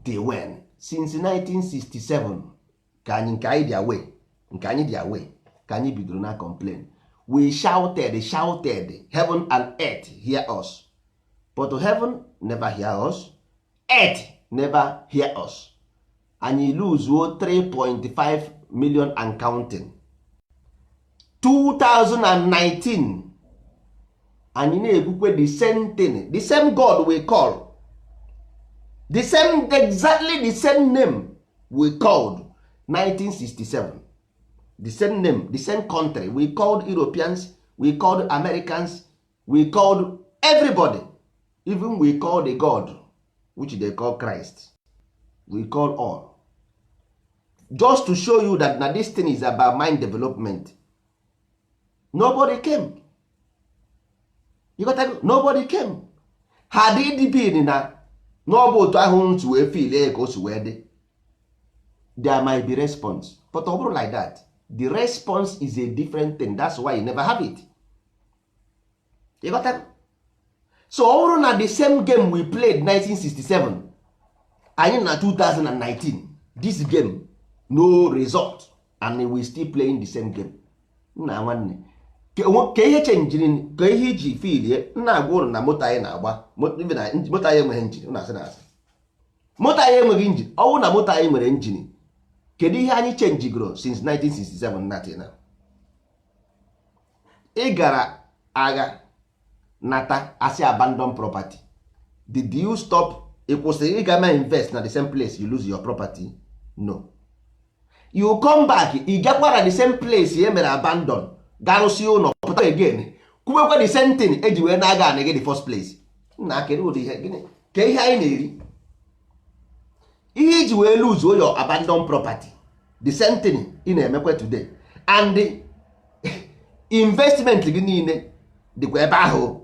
S2: till when? Since 1967 ka anyị nke anyị dị away, nke anyị dị away, ka anyị bidoro na complain. We shouted, shouted, heaven and earth hear us, but heaven never hear us, earth never hear us. Anyị lose 3.5 million and counting. 2019 anyị na-ekwukwe the same thing, the same God we call, the same, exactly the same name we called 1967, the same name, the same country we called Europeans, we called Americans. We called everybody, even we call the God which they call Christ. We call all just to show you that na this thing is about mind development. Nobody came. You got to, nobody came. Had it been na n'ọbụ otu ahụ ntu wee feel ka o si wee dị, there might be response, but ọ bụrụ like that, the response is a different thing. That's why you never have it. You got that? So ọ bụrụ na the same game we played 1967, anyị na 2019, this game no result, and we still playing the same game. Nna nwanne, ka ihe chenjiri, ka ihe iji filie nna agwa ụrụ na moto anyị na-agba, moto anyị enweghị engine. Na asị na asị moto anyị enweghị engine. Ọ bụrụ na moto anyị nwere engine, kedu ihe anyị chenjigoro since 1967 na now? Ị gara agha nata, asị abandon property. Did you stop? Ị kwụsịrị ịga mee invest na the same place you lose your property? No, you come back. Ị gakwara the same place e mere abandon, garụsi ụlọ, pụta again, kwubekwa the same thing eji wee na-aga anị gị the first place. Nna, kedu ụdị ihe gịnị ka ihe anyị na-eri, ihe iji wee lose your abandon property? The same thing ị na-emekwa today, and the investment gị niile dịkwa ebe ahụ.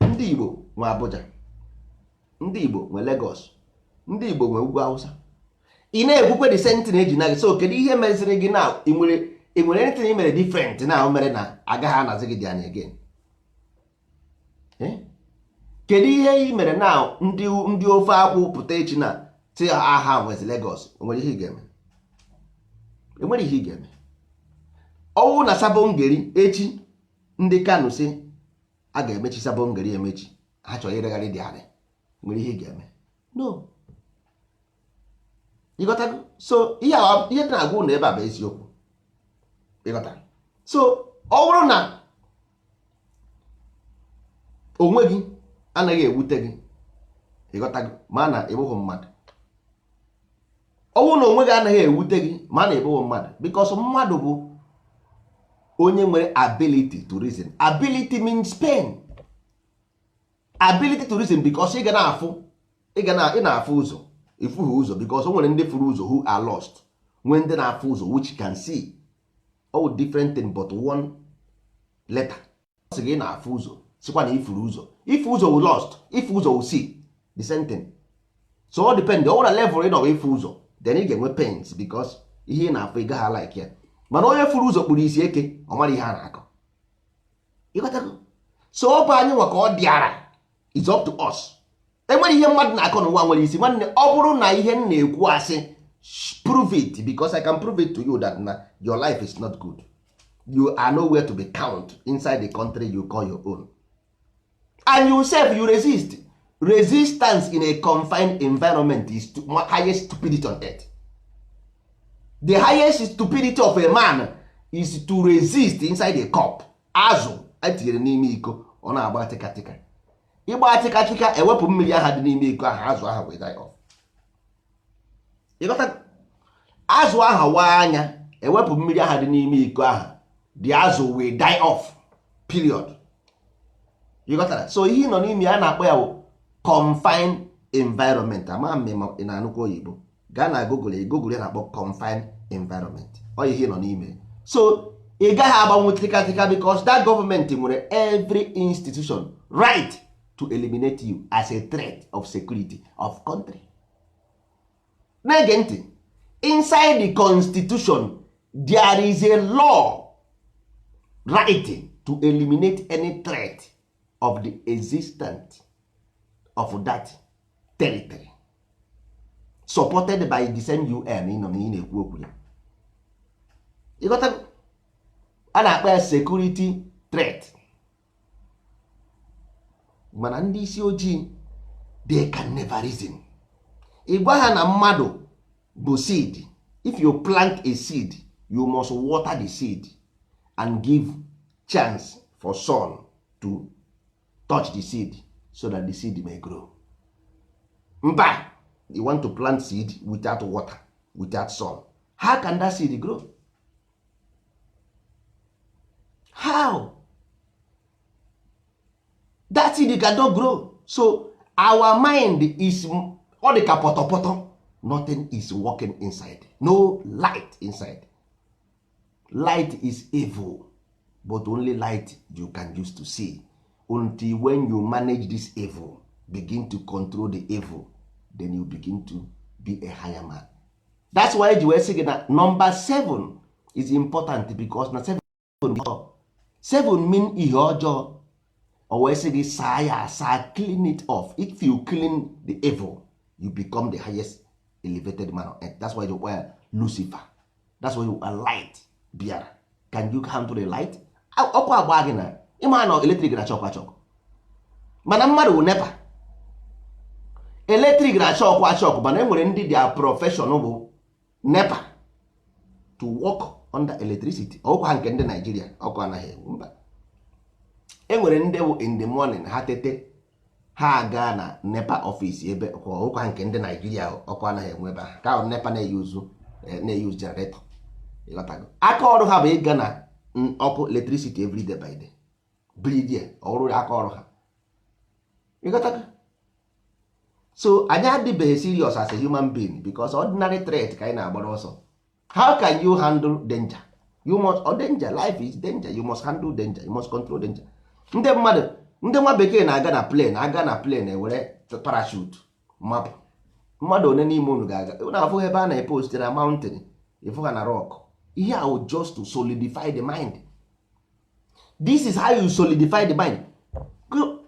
S2: Ndị Igbo nwe Abuja, ndị Igbo nwe Lagos, ndị Igbo nwe ugwu Awụsa. Ị na-ekwukwe the same thing eji na gị. So kedu ihe meziri gị na ị nwere, ị nwere anything ị mere different na mere na agaghị anazi gị dị anya again? Eh? Kedu ihe ị mere na ndị ofe akwụ pụta echi na ti aha nwezi Lagos? Nwere ihe ị ga-eme? Enwere ihe ị ga-eme? Ọnwụ na Sabongeri echi, ndị Kano si a ga-emechi Sabongeri emechi, ha chọrọ iregharị dị anị. Nwere ihe ị ga-eme? No. Ịghọtago? So ihe ihe dị na-agwa ụnụ ebe a bụ eziokwu. Ịghọta? So ọ bụrụ na onwe gị anaghị ewute gị, ịghọtago, ma na ịbụghị mmadụ. Ọ bụrụ na onwe gị anaghị ewute gị, ma na ịbụghị mmadụ, because mmadụ bụ onye nwere ability to reason. Ability means pain. Ability to reason, because ị ga na-afụ, ị ga na ị na-afụ ụzọ, ifughị ụzọ, because o nwere ndị furu ụzọ who are lost, nwee ndị na-afụ ụzọ which can see. All different thing, but one letter. Ọ sị gị ị na-afụ ụzọ, sịkwa na ifuru ụzọ. Ifu ụzọ wụ lost, ifu ụzọ wụ see, the same thing. So ọ depend. Ọ bụrụ na level ị nọ wụ ifu ụzọ, then ị ga-enwe pains, because ihe ị na-afụ ị gaghị like ya. Mana onye furu ụzọ kpuru isi eke, ọ mara ihe a na-akọ. Ịghọtago? So ọ bụ anyị nwa ka ọ dịara. It's up to us. Enwere ihe mmadụ na-akọ n'ụwa nwere isi. Nwanne, ọ bụrụ na ihe m na-ekwu asị, prove it, because I can prove it to you that na your life is not good. You are nowhere to be count inside the country you call your own, and you self you resist. Resistance in a confined environment is to, highest stupidity on earth. The highest stupidity of a man is to resist inside a cup. Azụ etinyere n'ime iko, ọ na-agba tịkatịka. Ịgba tịkatịka, ewepụ mmiri aha dị n'ime iko ahụ, azụ ahụ will die off. Ịghọta? Azụ ahụ waa anya, ewepụ mmiri aha dị n'ime iko ahụ, the azụ will die off, period. Ịghọtara? So ihe ị nọ n'ime ya a na-akpọ ya bụ confined environment. Ama m ma ị na-anụkwa oyibo. Gaa na Google, Google ya na-akpọ confined environment. Ọ ihe ị nọ n'ime. So ị gaghị agbanwe tịkatịka, because that government nwere every institution right to eliminate you as a threat of security of country. Na-ege ntị, inside the constitution there is a law right to eliminate any threat of the existence of that territory, supported by the same UN ị nọ na ị na-ekwu okwu ya. Ịghọtago? A na-akpọ ya security threat. Mana ndị isi ojii, they can never reason. Ị gwa ha na mmadụ bụ seed. If you plant a seed, you must water the seed and give chance for sun to touch the seed so that the seed may grow. Mba, you want to plant seed without water, without sun. How can that seed grow? How? That seed cannot grow. So our mind is, ọ dị ka pọtọpọtọ. Nothing is working inside, no light inside. Light is evil, but only light you can use to see. Until when you manage this evil, begin to control the evil, then you begin to be a higher man. That's why ji wee sị gị na number 7 is important, because na 7, 7 mean ihe ọjọọ. O wee sị gị saa ya asa, clean it off. If you clean the evil, you become the highest elevated man on earth. That's why you were Lucifer. That's why you are light bearer. Can you handle the light? Ọkụ agba gị na ịma na electric na chọkwa chọkụ, mana mmadụ wụ NEPA. Electric na achọkwa achọkụ, mana e nwere ndị their profession bụ NEPA, to work under electricity. Ọkwa nke ndị Naijiria ọkụ anaghị enwu, mba. E nwere ndị wụ in the morning ha tete, ha aga na NEPA office ebe ọkwa nke ndị Naijiria ọkụ anaghị enwe ebe ahụ ka ahụ NEPA na-eyuzu generator. Ịghọtago? Aka ọrụ ha bụ ịga na ọkụ electricity every day by day, bridie ọrụ aka ọrụ ha. Ịghọtago? So anyị adịbeghị serious as a human being, because ordinary threat ka anyị na-agbara ọsọ. How can you handle danger? You must, or danger, life is danger. You must handle danger, you must control danger. Ndị mmadụ, ndị nwa bekee na-aga na plane, aga na plane ewere parachute mapụ. Mmadụ one n'ime unu ga-aga na-afụ ebe a na-epost na mountain, ịfụ ha na rock. Ihe ahụ just to solidify the mind. This is how you solidify the mind.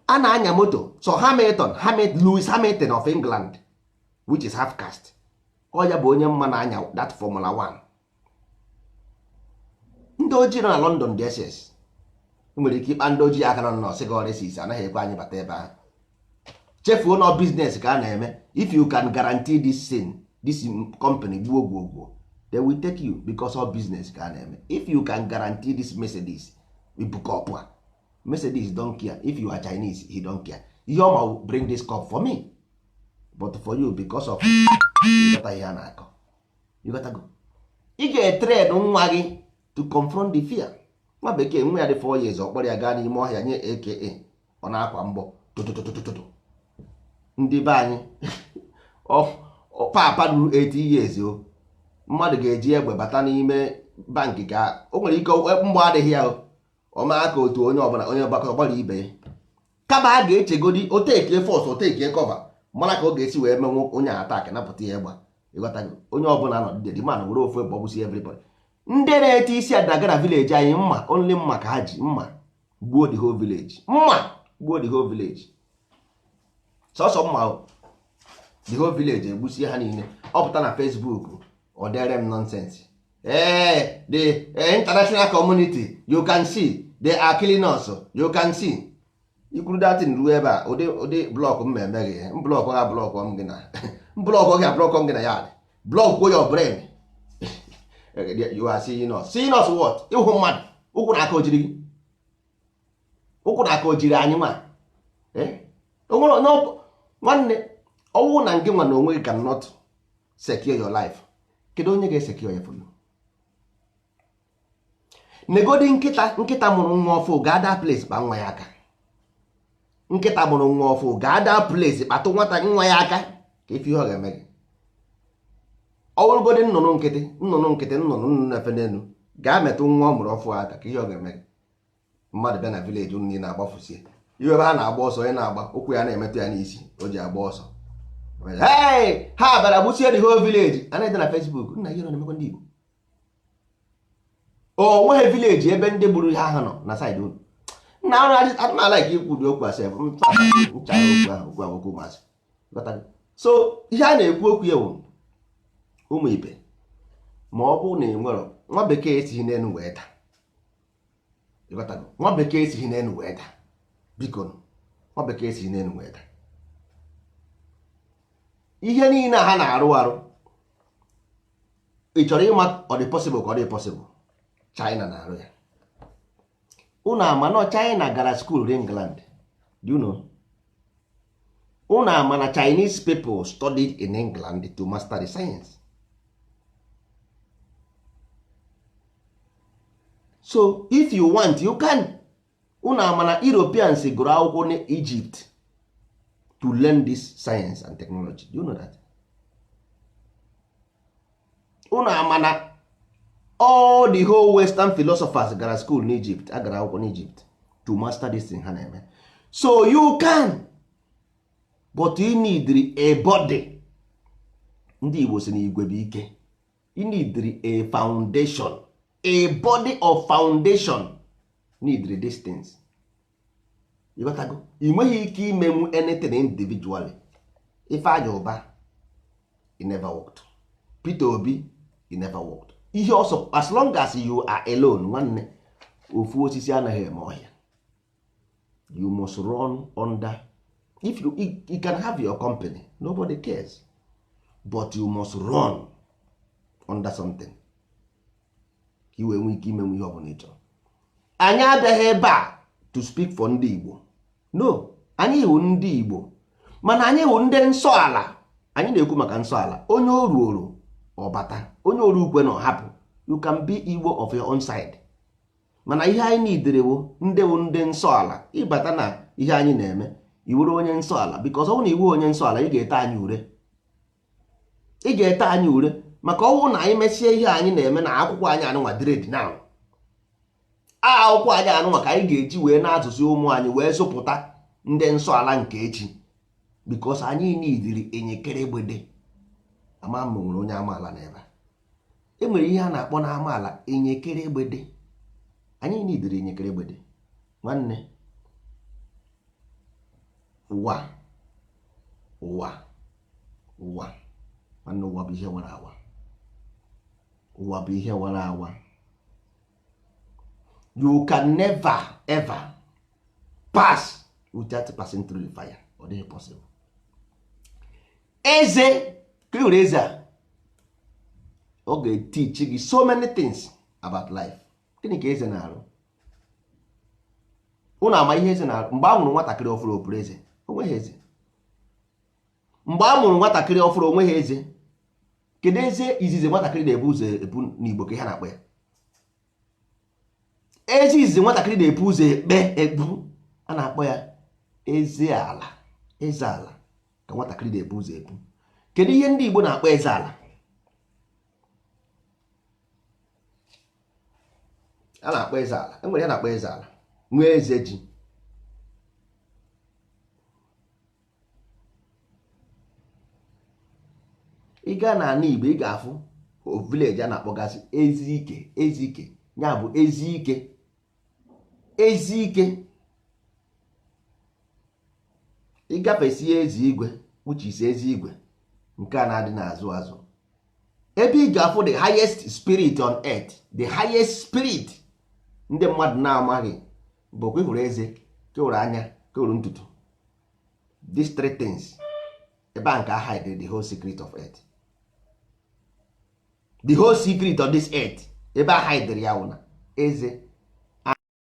S2: A na-anya moto. So Hamilton, Hamilton, Lewis Hamilton of England, which is half caste, ọ ya bụ onye mma na-anya that Formula 1. Ndị ojii nọ na London DSS nwere ike ịkpa ndị ojii aka nọ nọ sị gị racist, anaghị ekwe anyị bata ebe ahụ. Chefuo na business ka a na-eme. If you can guarantee this thing, this company gbuo gbuo gbuo, they will take you, because of business ka a na-eme. If you can guarantee this Mercedes ibu cup a, Mercedes don't care if you are Chinese, he don't care. Ihe ọma will bring this cup for me, but for you, because of ịghọta ihe a na-akọ. Ịghọtago? Ị ga-etrain nwa gị to confront the fear. Nwa bekee, nwa ya dị 4 years, ọ kpọrọ ya gaa n'ime ọhịa, nye aka ọ na-akwa mgbọ tụtụtụtụtụ. Ndị be anyị, papa ruru 80 years o, mmadụ ga-eji egbe bata n'ime bankị ka o nwere ike mgbọ adịghị ya o, ọ maa ka otu onye ọbụla, onye ọgbakọ ọgbara ibe ya, kama a ga-echegodi o take force, o take cover, mara ka ọ ga-esi wee menwu onye attack, napụta ya egbe. Ịghọtago? Onye ọbụla nọ dị man were ofu egbe ọgbụsi everybody. Ndị na-ete isi adaga na village anyị, mma, only mma ka ha ji, mma gbuo the whole village, mma gbuo the whole village, sọsọ mma o. The whole village egbusie ha niile. Ọ pụta na Facebook, ọ dere m nonsense. Ee, the international community, you can see they are killing us, you can see. Ikwuru datin ruo ebe a, ụdị block m eme gị, m block ha, block m gị na m block gị, block m gị na ya, block your brain. You are seeing us, seeing us what? Ịhụ mmadụ ụkwụ na aka ojiri gị, ụkwụ na aka ojiri anyị nwa. Nwanne, ọnwụ na ngị nwa na onwe gị cannot secure your life, kedu onye ga-esecure ya for you? Negodi nkịta. Nkịta mụrụ nwa ọfụ gaa that place kpa nwa ya aka. Nkịta mụrụ nwa ọfụ gaa that place kpatụ nwata nwa ya aka, ka ife ihe ọ ga-eme gị. Ọ bụrụgodị nnụnụ nkịtị, nnụnụ nkịtị, nnụnụ nnụnụ na-efe n'elu, gaa metụ nwa ọ mụrụ ọfụ aka, ka ihe ọ ga-eme gị. Mmadụ bịa na village unu niile agbafusie ihe ebe ha na-agba ọsọ, onye na-agba ụkwụ ya na-emetụ ya n'isi, o ji agba ọsọ. Hey, ha bịara gbusie the whole village. A na-ede na Facebook nna ihe na-emekwa ndị Igbo. O nweghị village ebe ndị gburu ha ahụ nọ na side unu nna ọrụ adịmala ka ikwu dị okwu asị nchara okwu ahụ, okwu ahụ, okwu maazị. So ihe a na-ekwu okwu ya bụ ụmụ ibe, ma ọ bụrụ na ị nwere nwa bekee esighị n'elu wee daa. Ịghọtago? Nwa bekee esighị n'elu wee daa. Biko, nwa bekee esighị n'elu wee daa. Ihe niile ha na-arụ arụ, ị chọrọ ịma ọ dị possible ka ọ dị possible? China na-arụ ya. Unu ama na China gara school England? Do you know? Unu ama na Chinese people studied in England to master the science? So if you want, you can. Unu ama na Europeans gụrụ akwụkwọ na Egypt to learn this science and technology? Do you know that? Unu ama na all the whole western philosophers gara school n'Egypt, agara akwụkwọ n'Egypt to master this thing ha na-eme? So you can, but you need a body. Ndị Igbo si na igwe bụ ike. You need a foundation, a body of foundation need these things. You got go. Ị nweghị ike imenwu anything individually. Ifeanyi Uba, it never worked. Peter Obi, it never worked. Ihe ọsọ, as long as you are alone, nwanne, ofu osisi anaghị eme ọhịa. You must run under. If you can have your company, nobody cares, but you must run under something ka i wee nwee ike imenwu ihe ọbụla ị chọrọ. Anyị abịaghị ebe a to speak for ndị Igbo. No, anyị wụ ndị Igbo, mana anyị wụ ndị nsọ ala. Anyị na-ekwu maka nsọ ala. Onye oru oru ọbata, onye oru ukwe na ọhapụ. You can be Igbo of your own side, mana ihe anyị nidere wụ ndị wụ ndị nsọ ala. Ịbata na ihe anyị na-eme, iwere onye nsọ ala, because ọ bụrụ na iwu onye nsọ ala, ị ga-ete anyị ure, ị ga-ete anyị ure, maka ọnwụ na anyị mesie ihe anyị na-eme na akwụkwọ anyị anụnwa dread now. Akwụkwọ anyị anụnwa ka anyị ga-eji wee na-azụzi ụmụ anyị, wee zụpụta ndị nsọ ala nke echi, because anyị nidiri enyekere gbede. Ama m nwere onye amaala n'ebe a. E nwere ihe a na-akpọ na amaala enyekere gbede. Anyị nidiri enyekere gbede, nwanne. Ụwa, ụwa, ụwa, nwanne, ụwa bụ ihe nwere awa. Ụwa bụ ihe nwere awa. You can never ever pass without passing through the fire. Ọ dịghị possible. Eze ka e were eze a, ọ ga-eteach gị so many things about life. Gịnị ka eze na-arụ? Unu ama ihe eze na-arụ? Mgbe a mụrụ nwatakịrị ọfụrụ, opuru eze, onweghị eze. Mgbe a mụrụ nwatakịrị ọfụrụ, onweghị eze. Kedu eze izizi nwatakịrị na-ebu ụzọ ebu n'Igbo? Ka ihe na-akpọ ya eze izizi nwatakịrị na-ebu ụzọ ekpe ebu, a na-akpọ ya eze ala. Eze ala ka nwatakịrị na-ebu ụzọ ebu. Kedu ihe ndị Igbo na-akpọ eze ala? A na-akpọ eze ala, enwere ya na-akpọ eze ala, nwee eze ji. Ị gaa n'ala Igbo, ị ga-afụ village a na-akpọgasị Ezike. Ezike ya bụ Ezike, Ezike. Ịgafesie eze igwe, which is eze igwe nke a na-adị n'azụ azụ, ebe ị ga-afụ the highest spirit on earth, the highest spirit ndị mmadụ na-amaghị bụ kwehụrụ eze, kewụrụ anya, kewụrụ ntutu. These three things ebe a nke a hide the whole secret of earth, the whole secret of this earth. Ebe a hide ya wụ na eze,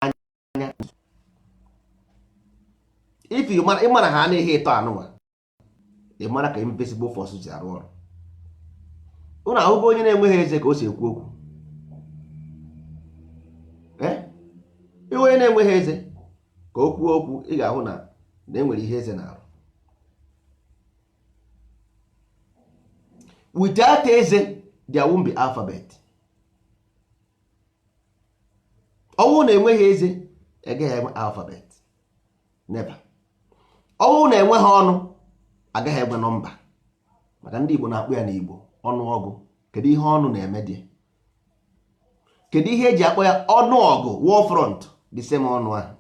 S2: anya. If you mara, ịmara ha anaghị ịtọ anụnwa, ị mara ka invisible force si arụ ọrụ. Ụnụ ahụgo onye na-enweghị eze ka o si ekwu okwu? Ịhụ onye na-enweghị eze ka o kwuo okwu, ị ga-ahụ na enwere ihe eze na-arụ. Without eze, there won't be alphabet. Ọnwụ na enweghị eze, agaghị enwe alphabet, never. Ọnwụ na enweghị ọnụ, agaghị enwe nọmba, maka ndị Igbo na-akpụ ya n'Igbo ọnụọgụ. Kedu ihe ọnụ na-eme dị? Kedu ihe eji akpọ ya ọnụọgụ? War front, the same ọnụ ahụ.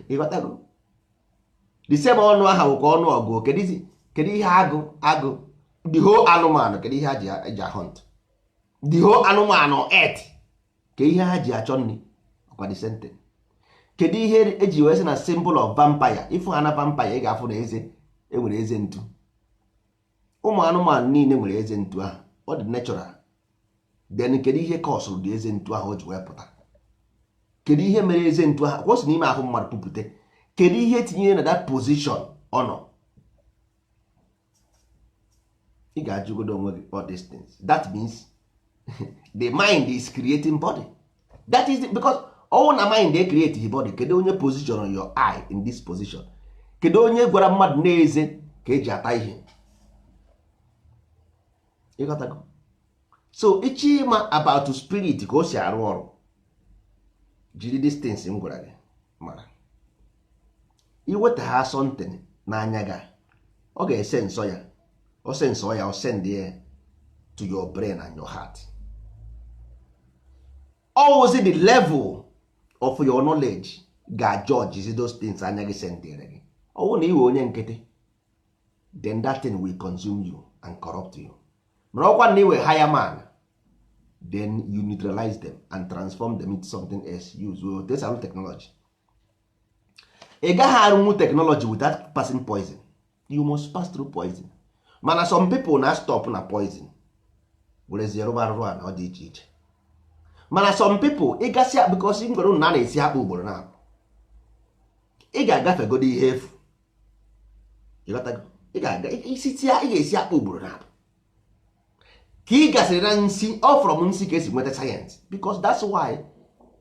S2: Ịghọtago? The same ọnụ ahụ bụkwa ọnụọgụ. Kedu ihe agụ, agụ, the whole anụmanụ, kedu ihe ha ji eji hunt? The whole anụmanụ earth, ka ihe ha ji achọ nri, ọkwa the same thing. Kedu ihe eji wee sị na symbol of vampire? Ịfụ ha na vampire, ị ga-afụ na eze enwere eze ntu. Ụmụ anụmanụ niile nwere eze ntu ahụ, ọ dị natural. Then kedu ihe kọsụrụ dị eze ntu ahụ o ji wee pụta? Kedu ihe mere eze ntu ahụ kwụsị n'ime ahụ mmadụ pupụte? Kedu ihe tinyere na that position ọ nọ? Ị ga-ajụgodo onwe gị all these things. That means the mind is creating body. That is because Ọwụ na mind e create the body. Kedu onye position your eye in this position? Kedu onye gwara mmadụ n'eze ka eji ata ihe? Ịghọtago? So ịchọ ịma about spirit, ka o si arụ ọrụ, jiri distance m gwara gị mara. Iweta ha something n'anya gị, ọ ga-ese nsọ ya, ọ sensọ ya, ọ send ya to your brain and your heart. Always the level of your knowledge ga-judge those things anya gị sendere gị. Ọ bụrụ na iwe onye nkịtị, then that thing will consume you and corrupt you. Mana ọkwa na iwe higher man, then you neutralize them and transform them into something else. Use this technology. Ị gaghị arụnwu technology without passing poison. You must pass through poison. Mana some people na stop na poison, werezie rụba arụrụ a na ọ dị iche iche. Mana some people ịgasị, because ngwere na a na-esi akpụ ugboro na ị ga-agafegodo ihe efu. Ị ga-aga isi ị ga-esi akpụ ugboro na ka ị gasịrị na nsi. Ọ from nsi ka esi nweta science, because that's why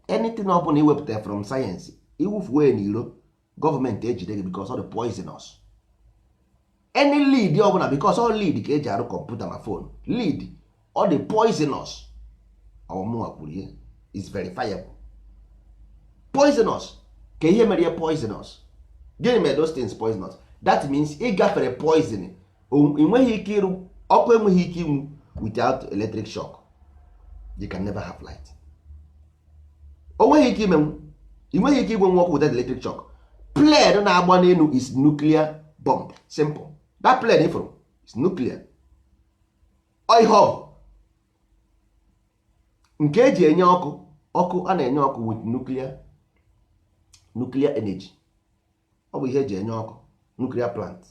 S2: anything ọ bụla iwepụta from science, iwufuo n'iro, gọọmenti ejide gị, because ọ dị poisonous. Any lead ọ bụla, because all lead ka eji arụ kọmputa ma phone lead, ọ dị poisonous. Ọmụnwa kwuru ihe is verifiable. Poisonous ka ihe mere ya poisonous. Gịnị mere those things poisonous? That means ị gafere poison. Ị nweghị ike ịrụ ọkụ, enweghị ike inwu without electric shock. You can never have light. O nweghị ike imenwu, ị nweghị ike igwe nwa ọkụ without electric shock. Plane na-agba n'elu is nuclear bomb. Simple. That plane ifụrụ is nuclear. Ọ ihe ọ bụ nke eji enye ọkụ, ọkụ a na-enye ọkụ with nuclear energy. Ọ bụ ihe eji enye ọkụ, nuclear plant.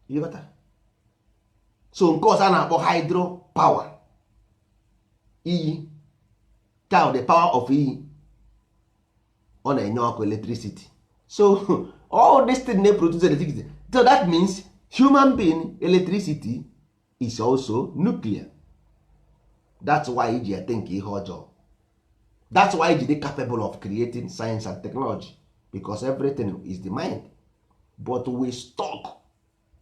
S2: You got that? So nke ọzọ a na-akpọ hydro power, iyi ka the power of iyi, ọ na-enye ọkụ, electricity. So all this thing na-produce electricity. So that means human being electricity is also nuclear. That's why iji think ihe ọjọọ. That's why iji dị capable of creating science and technology, because everything is the mind. But we stuck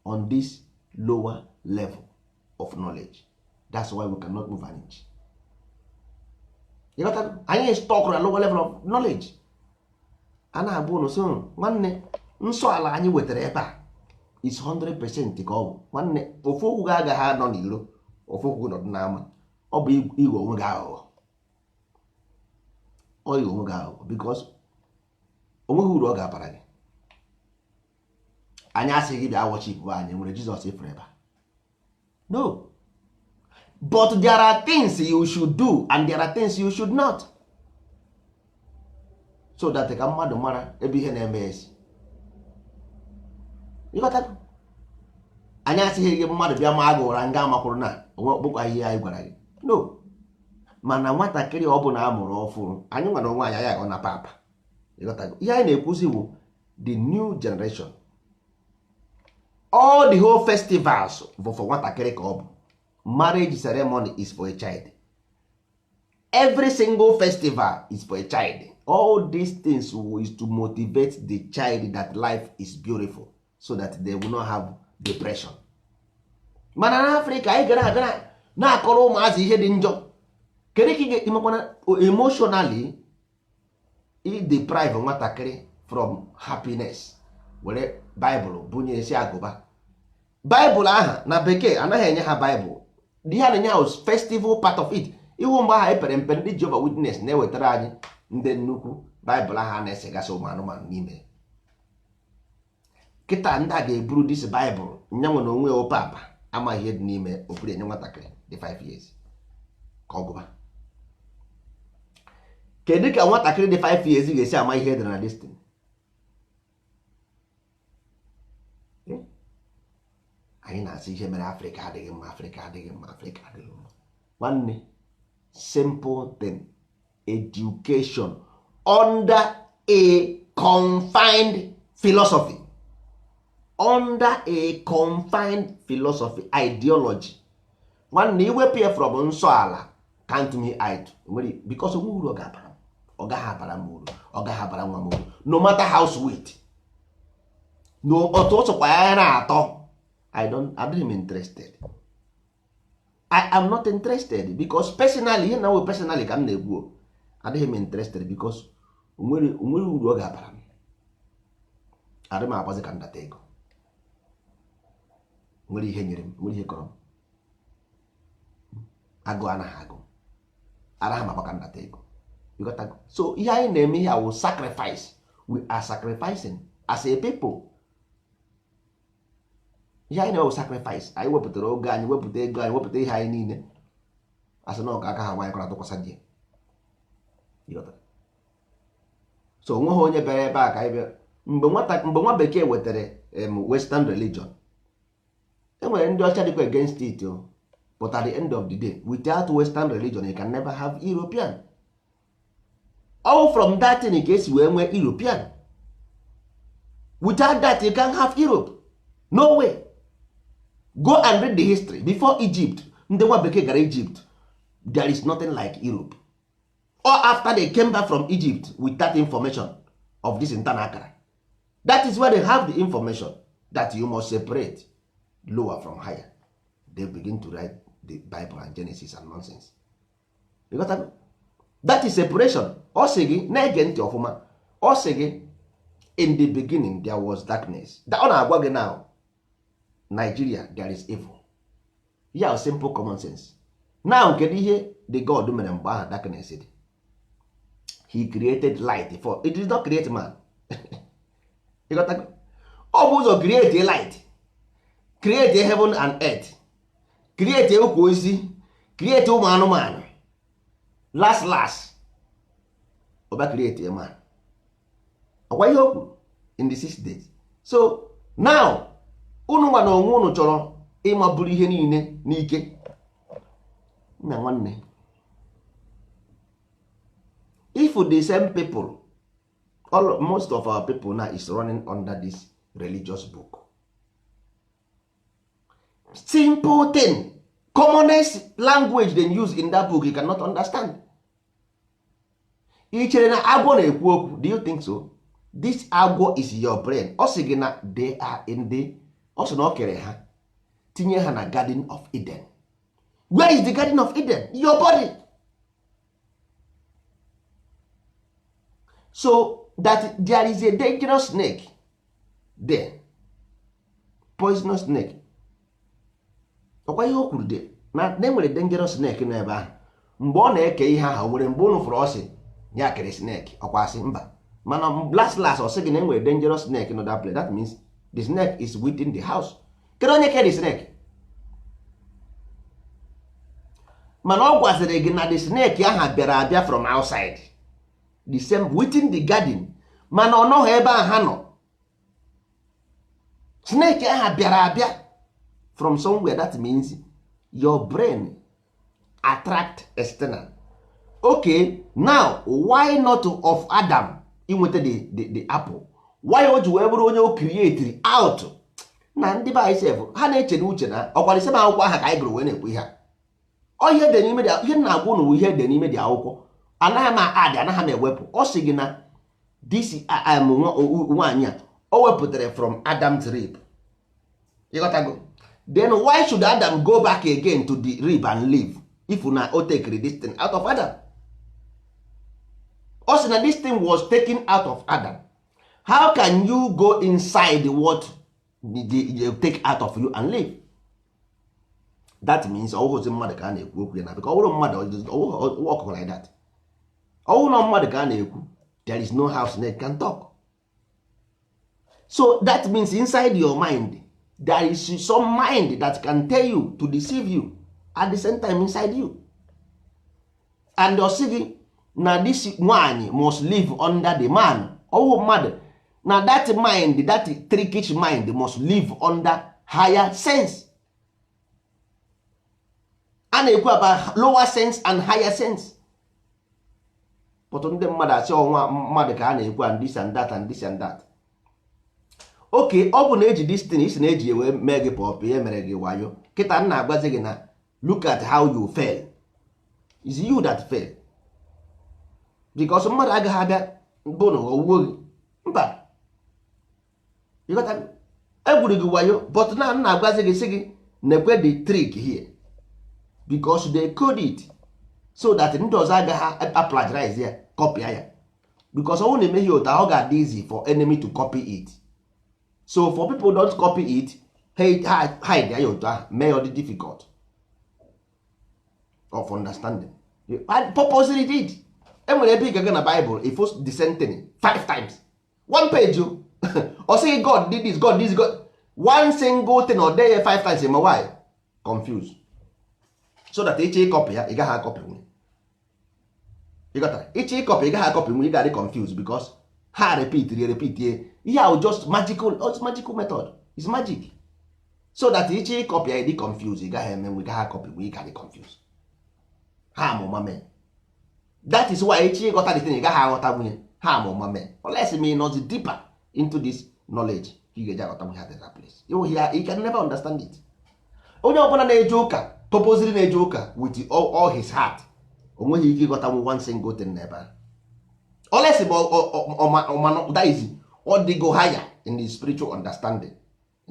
S2: on this lower level of knowledge. That's why we cannot move an inch. You got that? Anyị stuck na lower level of knowledge. A na-abụ ụnụ so nwanne, nsọ ala anyị wetara ebe a is 100% ka ọ bụ nwanne. Ofu okwu gị agaghị anọ n'iro, ofu okwu gị nọdụ n'ama. Ọ bụ ịghọ onwe gị aghụghọ. Ọ ịghọ onwe gị aghụghọ, because onweghị uru ọ ga-abara gị. Anyị asịghị gị bịa worship anyị nwere Jizọs ifere ebe a. No, but there are things you should do and there are things you should not, so that ka mmadụ mara ebe ihe na-eme esi. Ịghọtago? Anyị asịghị gị mmadụ bịa maa gị ụra nga amakwụrụ na onwe ọkpụkwa ihe anyị gwara gị. No, mana nwatakịrị ọ bụla a mụrụ ọfụrụ, anyị nwere onwe anyị, anyị aghọ na papa. Ịghọtago? Ihe anyị na-ekwuzi bụ the new generation. All the whole festivals bụ for nwatakịrị ka ọ bụ. Marriage ceremony is for a child. Every single festival is for a child. All these things is to motivate the child that life is beautiful, so that they will not have depression. Mana n'Africa, anyị gara aga na-akọrọ ụmụazị ihe dị njọ. Kedu ka ị ga-emekwana emotionally i deprive nwatakịrị from happiness, were Baịbụl bunye esi agụba Baịbụl aha na bekee? Anaghị enye ha Baịbụl. Ihe a na-enye ha festival part of it. Ihu mgbe aha epere mpe, ndị Jehova Witness na-ewetara anyị ndị nnukwu Baịbụl aha na-esegasị ụmụ anụmanụ n'ime. Kịta ndị a ga-eburu this Baịbụl nye nwere onwe ya papa amaghị ihe dị n'ime oburu enye nwatakịrị dị 5 years ka ọ gụba. Kedu ka nwatakịrị dị 5 years ga-esi ama ihe dị na this thing? Anyị na-asị ihe mere Afrịka adịghị mma, Afrịka adịghị mma, Afrịka adịghị mma. Nwanne, simple thing: education under a confined philosophy, under a confined philosophy, ideology. Nwanne, iwepụ ya from nsọ ala. Ka Count me out. Nwere because onwe uru ọ ga-abara m, ọ gaghị abara m uru, ọ gaghị abara nwa m uru, no matter how sweet, no otu ọ sọkwa ya na-atọ. I don't, adịghị m interested. I am not interested because personally, ihe na nwe personally ka m na-ekwu, adịghị m interested because onwere uru ọ ga-abara m. Adị m agbazi ka m data ego nwere ihe nyere m, nwere ihe kọrọ m. Agụ anaghị agụ, anaghị m agba ka m data ego. You got to. So ihe anyị na-eme ihe awụ sacrifice. We are sacrificing as a people. Ihe anyị na-eme sacrifice. Anyị wepụtara oge anyị, wepụta ego anyị, wepụta ihe anyị niile, asị na ọka aka ha nwaanyị kọrọ atụkwasị di ya. So onweghị onye bịara ebe a ka anyị bịa. Mgbe nwata, mgbe nwa bekee wetara western religion, e nwere ndị ọcha dịkwa against it o. But at the end of the day, without western religion, you can never have European. All from that thing ka esi wee nwee European. Without that, you can have Europe? No way. Go and read the history. Before Egypt, ndị nwa bekee gara Egypt, there is nothing like Europe. Or after they came back from Egypt with that information of this internal akara, that is where they have the information that you must separate lower from higher. They begin to write the Bible and Genesis and nonsense. You got that? That is separation. Ọ sị gị na-ege ntị ọfụma. Ọ sị gị, "In the beginning there was darkness." Ọ na-agwa gị now, Nigeria, there is evil. Ya simple common sense. Now, kedu ihe the God mere mgbe ahụ darkness dị? He created light. For it did not create man. You got that? Ọ bụ ụzọ create light, create heaven and earth, create ukwu osisi, create ụmụ anụmanụ. Last last, ọba create man. Ọkwa ihe o kwuru in the 6 days. So now, unu nwa na onwe unu chọrọ ịmaburu ihe niile n'ike nna nwanne. If the same people, all most of our people now is running under this religious book. Simple thing, commonest language they use in that book, you cannot understand. Ị chere na agwọ na-ekwu okwu? Do you think so? This agwọ is your brain. Ọ sị gị na they are in the, ọ sị na ọ kere ha, tinye ha na Garden of Eden. Where is the Garden of Eden? Your body. So that there is a dangerous snake there, poisonous snake. Ọkwa ihe o kwuru dị na na enwere dangerous snake nọ ebe ahụ. Mgbe ọ na-eke ihe ahụ, o nwere mgbe ụnụ fụrụ ọ sị ya kere snake? Ọkwa asị mba. Mana last last, ọ sị gị na enwere dangerous snake nọ that place. That means the snake is within the house. Kedu onye kere the snake? Mana ọ gwaziri gị na the snake ahụ bịara abịa from outside, the same within the garden, mana ọ nọghị ebe ahụ ha nọ. Snake ahụ bịara abịa from somewhere. That means your brain attract external. Okay, now why not of Adam inweta the apple? Why o ji wee bụrụ onye o create out na ndị be anyị sef ha na-eche na uche na ọkwara ise akwụkwọ aha ka anyị gụrụ wee na-ekwu ihe a. Ọ ihe dị n'ime dị, ihe na-agwa unu bụ ihe dị n'ime dị akwụkwọ. Anaghị m adị, anaghị m ewepụ. Ọ sị gị na this nwaanyị a o wepụtara from Adam's rib. Ịghọtago? Then why should Adam go back again to the rib and live if na o take this thing out of Adam? Ọ sị na this thing was taken out of Adam. How can you go inside what the take out of you and live? That means ọwụghịzi mmadụ ka a na-ekwu okwu ya na, because ọ bụrụ mmadụ ọkụkọ like that, ọwụ na mmadụ ka a na-ekwu, there is no how snake can talk. So that means inside your mind there is some mind that can tell you to deceive you at the same time inside you. And ọ sị gị na this nwanyị must live under the man. Ọwụ mmadụ na that mind, that trickish mind must live under higher sense. A na-ekwu about lower sense and higher sense, but ndị mmadụ asị ọnwa mmadụ ka a na-ekwu and this and that and this and that. Okay, ọ bụ na eji this thing isi na-eji wee mee gị pọpụ, ihe mere gị wayo kịta m na-agwazi gị na look at how you fail. Is you that fail, because mmadụ agaghị abịa bụ na owuo gị mba. Ịghọta? Egwuru gị wayo, but na nna agwazi gị, sị gị nekwe the trick here, because they code it so that ndị ọzọ agaghị plagiarize ya, copy ya, because ọ bụrụ na emeghi otu ahụ, ọ ga-adị easy for enemy to copy it. So for people don't copy it, hide ya otu ahụ, mee ya ọ dị difficult of understanding. Purposely did. Enwere ebe ị ga-aga na Bible, if the same thing five times, one page o. Ọ sịghị God did this, God this, God one single thing, ọ dee ya five times. Ma why confuse? So that ịchọ ịcopy ya, ị gaghị acopy nwe. Ịghọtara? Ịchọ ịcopy, ị gaghị acopy nwe, ị ga-adị confused because ha repeat, repeat ihe ahụ. Just magical, it's magical method, it's magic, so that ịchọ ịcopy ya, ị dị confused, ị gaghị eme nwe, ị gaghị acopy nwe, ị ga-adị confused. Ha amụma mee. That is why ịchọ ịghọta the thing, ị gaghị aghọta nwunye. Ha amụma mee, unless me nọzi deeper into this knowledge, ka ị ga-eji aghọta nwunye ha dị that place. You hear, you can never understand it. Onye ọbụla na-eje ụka, purposely na-eje ụka with all his heart, o nweghị ike ịghọta one single thing n'ebe ahụ, unless ọma, that is, ọ dịgo higher in the spiritual understanding.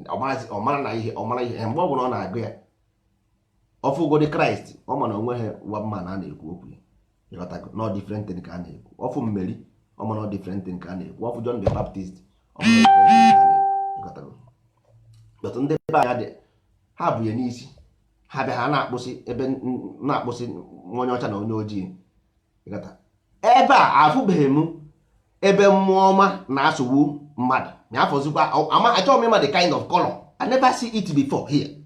S2: Ọ mara na ihe, ọ mara ihe mgbe ọ bụla ọ na-agụ ya ọfụgodi Kraịst, ọ ma na onwe ha one man a na-ekwu okwu ya. Ịghọtago? No different thing ka a na-ekwu. Ọfụ Mmeri, ọ ma na different thing ka a na-ekwu. Ọfụ John the Baptist, ọ ma na different thing ka a na-ekwu. Ịghọtago? But ndị be anyị dị ha bụ ya n'isi, ha bịa, ha na-akpụsị ebe na-akpụsị onye ọcha na onye ojii. Ịghọta? Ebe a afụbeghị m ebe mmụọ ọma na-asụgbu mmadụ ma afọzikwa ama. Achọghị m ịma the kind of color. I never see it before here.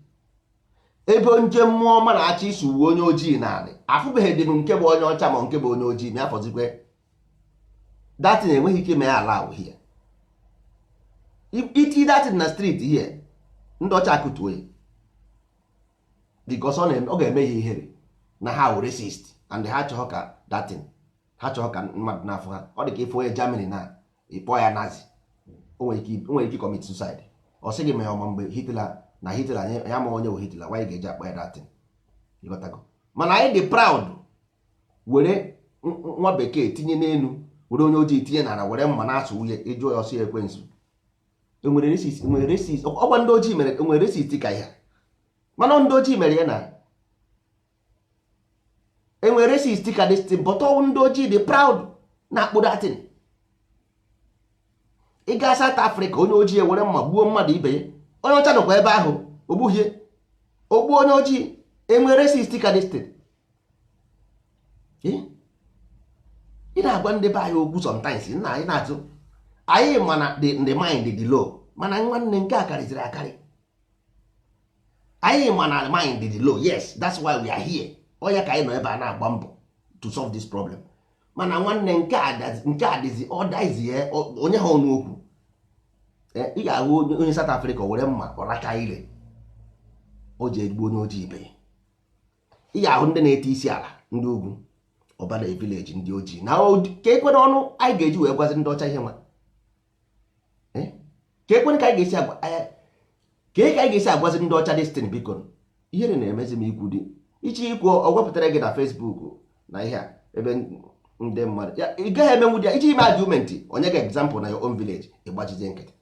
S2: Ebe nje mmụọ ọma na-achọ isugbu onye ojii naanị, afụbeghị dị m nke bụ onye ọcha ma nke bụ onye ojii ma afọzikwe. That thing enweghị ike ime ya allow here. Iti that thing na street here, ndị ọcha akụtuo ya, because ọ ga-eme ya ihere na ha wụ racist and ha chọrọ ka that thing, ha chọrọ ka mmadụ na-afụ ha. Ọ dị ka ịfụ onye Germany na ịkpọ ya Nazi, o nwere ike commit suicide. Ọ sị gị ma ya ọma mgbe Hitler na Hitler ya ma onye bụ Hitler, why ga-eji akpọ ya that thing? Ịghọtago? Mana anyị dị proud were nwa bekee tinye n'elu, were onye ojii tinye n'ala, were mma na-asụ nwunye. Ịjụọ ya, ọsọ ya ekwensu. Enwere racist, enwere racist. Ọgwa ndị ojii mere enwere racist ka ya, mana ndị ojii mere ya na enwere racist ka this thing, but ọwụ ndị ojii dị proud na-akpụ that thing. Ị gaa South Africa, onye ojii ewere mma gbuo mmadụ ibe ya, onye ọcha nọkwa ebe ahụ, ogbuhie ogbuo onye ojii. Enwere racist ka this thing? Ị na-agwa ndị be anyị okwu sometimes nna anyị na-atụ anyị, mana the mind dị low. Mana nwanne, nke a karịziri akarị. Anyị ma na mind dị low, yes, that's why we are here. Ọ ya ka anyị nọ ebe a na-agba mbọ to solve this problem. Mana nwanne, nke a dịzi, ọ daizi ya onye ha ọnụ okwu. Ị ga-ahụ onye South Africa were mma ọ racha ire, o ji egbu onye ojii ibe ya. Ị ga-ahụ ndị na-ete isi ala, ndị ugwu ọbada village, ndị ojii na ka ekwere ọnụ anyị ga-eji wee gwazi ndị ọcha ihe nwa. Ka ekwere ka anyị ga-esi agwa ka ka anyị ga-esi agwazi ndị ọcha this thing? Biko, ihere na-emezi m ikwu dị iche ikwu. Ọ wepụtara gị na Facebook na ihe a ebe ndị mmadụ ya, ị gaghị emenwu dị ya iji ime argument. Onye ga example na your own village, ịgbachizie nkịtị.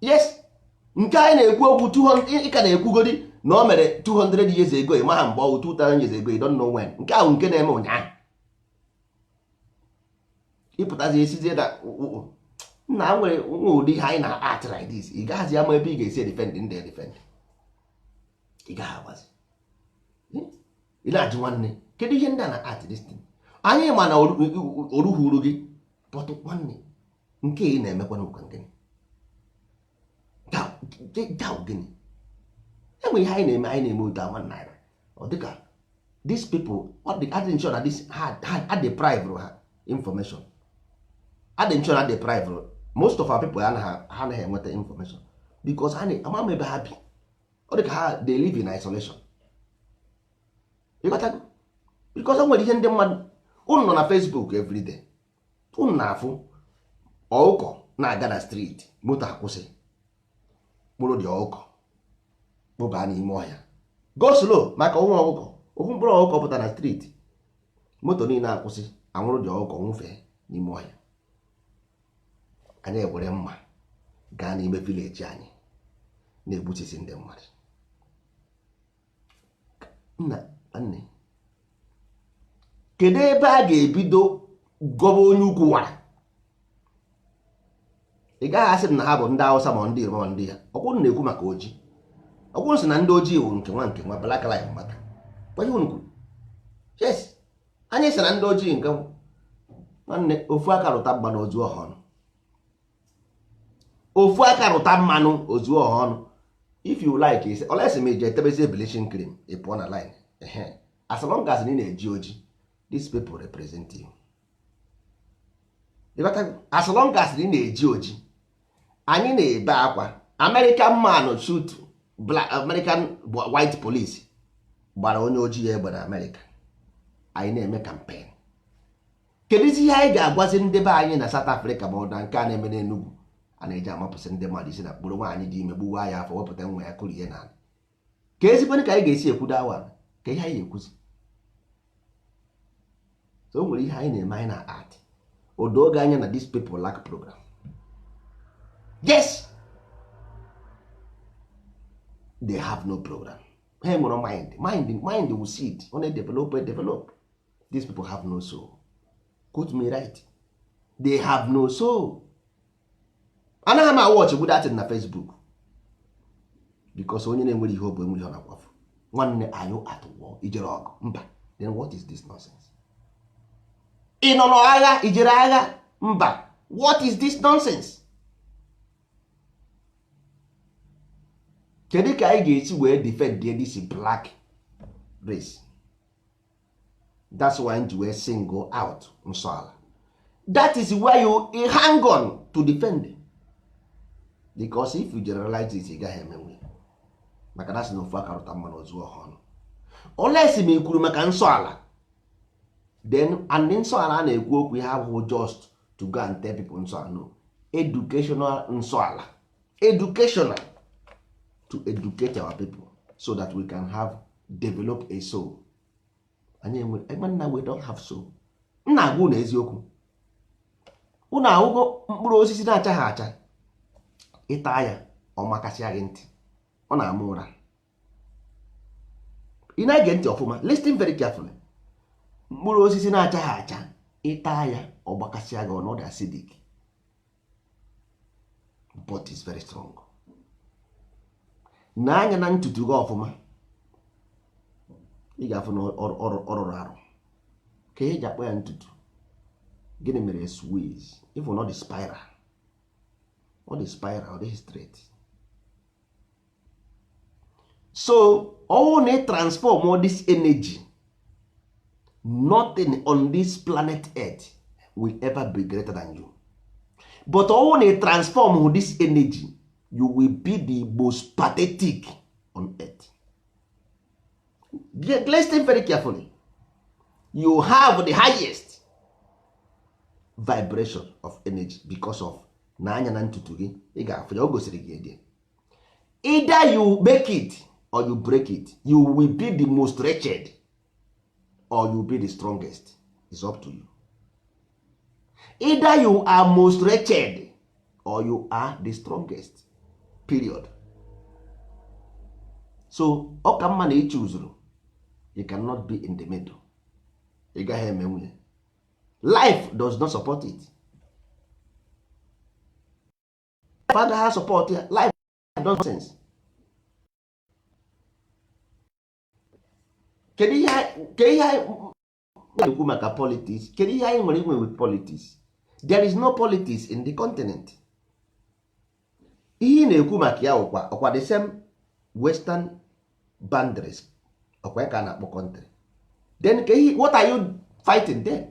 S2: Yes, nke anyị na-ekwu okwu 200, ị ka na-ekwugodi na o mere 200 years ago. Ị maha mgbe ọ bụ 2000 years ago, you don't know when. Nke ahụ nke na-eme ụnyaahụ, ịpụtazi esizie na nna nwere nwe ụdị ihe anyị na act like this. Ị gaghịzi ama ebe ị ga-esi defend ndị defend, ị gaghị agbazi. Ị na-ajụ, nwanne, kedu ihe ndị a na act this thing? Anyị ma na orughị uru gị, but nwanne, nke ị na-emekwa n'ụka gịnị gịnị? Enwe ihe anyị na-eme, anyị na-eme otu a ₦1. Ọ dịka these people, ọ dị adị nchọ na this ha deprive ha information, adị nchọ na deprive most of our people. Ha anaghị enweta information because ha ama m ebe ha bi. Ọ dị ka ha, they live in isolation. Ịghọtago? Because o nwere ihe ndị mmadụ, unu nọ na Facebook everyday, unu na-afụ ọkụkọ na-aga na street, moto akwụsị, kpụrụ dị ọkụkọ kpụba n'ime ọhịa, go slow maka nwa ọkụkọ. Ofu mkpụrụ ọkụkọ pụtara na street, moto niile akwụsị, anwụrụ dị ọkụkọ nwụfee n'ime ọhịa. Anyị ewere mma gaa n'ime village anyị na-egbusisi ndị mmadụ. Nna, nne, kedu ebe a ga-ebido gọba onye ukwu wara? Ị gaghị asị m na ha bụ ndị Hausa ma ndị Yoruba ma ndị ya. Ọkwụrụ na-ekwu maka ojii, ọkwụrụ sị na ndị ojii wụ nke nwa, nke nwa Black Lives Matter. Onye unu kwuru yes, anyị sị na ndị ojii nke nwanne. Ofu aka rụta mmanụ, ozu ọha ọnụ. Ofu aka rụta mmanụ, ozu ọha ọnụ. If you like ise olesi ma iji etebezie bleaching cream, ị pụọ na line. Ehe, as long as ị na-eji oji, these people represent you. As long as ị na-eji oji, anyị na-ebe akwa. American man shoot black American white police, gbara onye ojii ya egbe na America. Anyị na-eme campaign. Kedụzi ihe anyị ga-agwazi ndị be anyị na South Africa, ma ọ na nke a na-eme n'Enugu a na-eji amapụsị ndị mmadụ isi na mkpụrụ nwaanyị dị ime, gbuwa ya afọ, wepụta nwa ya, kụrie n'ala? Ka ezigbo ka anyị ga-esi ekwudo awa ka ihe anyị ekwuzi. So o nwere ihe anyị na-eme, anyị na art odo oge anya na these people lack program. Yes, they have no program. Ha nwere mind, mind, mind will seed ọ na-develop, develop. These people have no soul. Quote me right, they have no soul. Anaghị m awatch good thing na Facebook because onye na-enwere ihe ọ bụ enwere ihe ọ na-akwafu. Nwanne, are you at war? Ijere ọgụ? Mba. Then what is this nonsense? Ị nọ n'agha? Ijere agha? Mba. What is this nonsense? Kedu ka anyị ga-esi wee defend this black race? That's why ji wee single out nsọ ala. That is where you hang on to defend, because if you generalize it, ị gaghị emenwe, maka na asị na ofu aka rụta mmanụ, ozu ọha ọnụ. Olesi ma i kwuru maka nsọ ala, then and nsọ ala a na-ekwu okwu ihe abụghị just to go and tell people nsọ ala. No, educational nsọ ala, educational, to educate our people so that we can have develop a soul. Anyị enwere nna, we don't have soul. M na-agwa unu eziokwu. Unu ahụgo mkpụrụ osisi na-achaghị acha? Ịta ya, ọ makasịa gị ntị, ọ na-ama ụra. Ị na-ege ntị ọfụma? Listen very carefully. Mkpụrụ osisi na-achaghị acha, ịta ya, ọ gbakasịa gị ọnụ. Acidic, but is very strong. Na anya na ntutu gị ọfụma, ị ga-afụ na ọ rụrụ arụ ka eji akpọ ya ntutu. Gịnị mere swiz? Even not the spiral, ọ dị spiral, ọ dịghị straight. So ọwụ na ị transform all this energy, nothing on this planet Earth will ever be greater than you. But ọwụ na ị transform this energy, you will be the most pathetic on earth. Listen very carefully. You have the highest vibration of energy because of na anya na ntutu gị, ị ga-afụ ya, o gosiri gị ede. Either you make it or you break it. You will be the most wretched or you be the strongest. It's up to you. Either you are most wretched or you are the strongest, period. So ọ ka mma na ị chuzuru. You cannot be in the middle. Ị gaghị eme nwunye. Life does not support it. Life agaghị support ya. Life does sense. Kedu ihe anyị na-ekwu maka politics? Kedu ihe anyị nwere inwe with politics? There is no politics in the continent. Ihe ị na-ekwu maka ya ọkwa ọkwa the same western boundaries, ọkwa ya ka a na-akpọ country. Then ke ihe, what are you fighting there?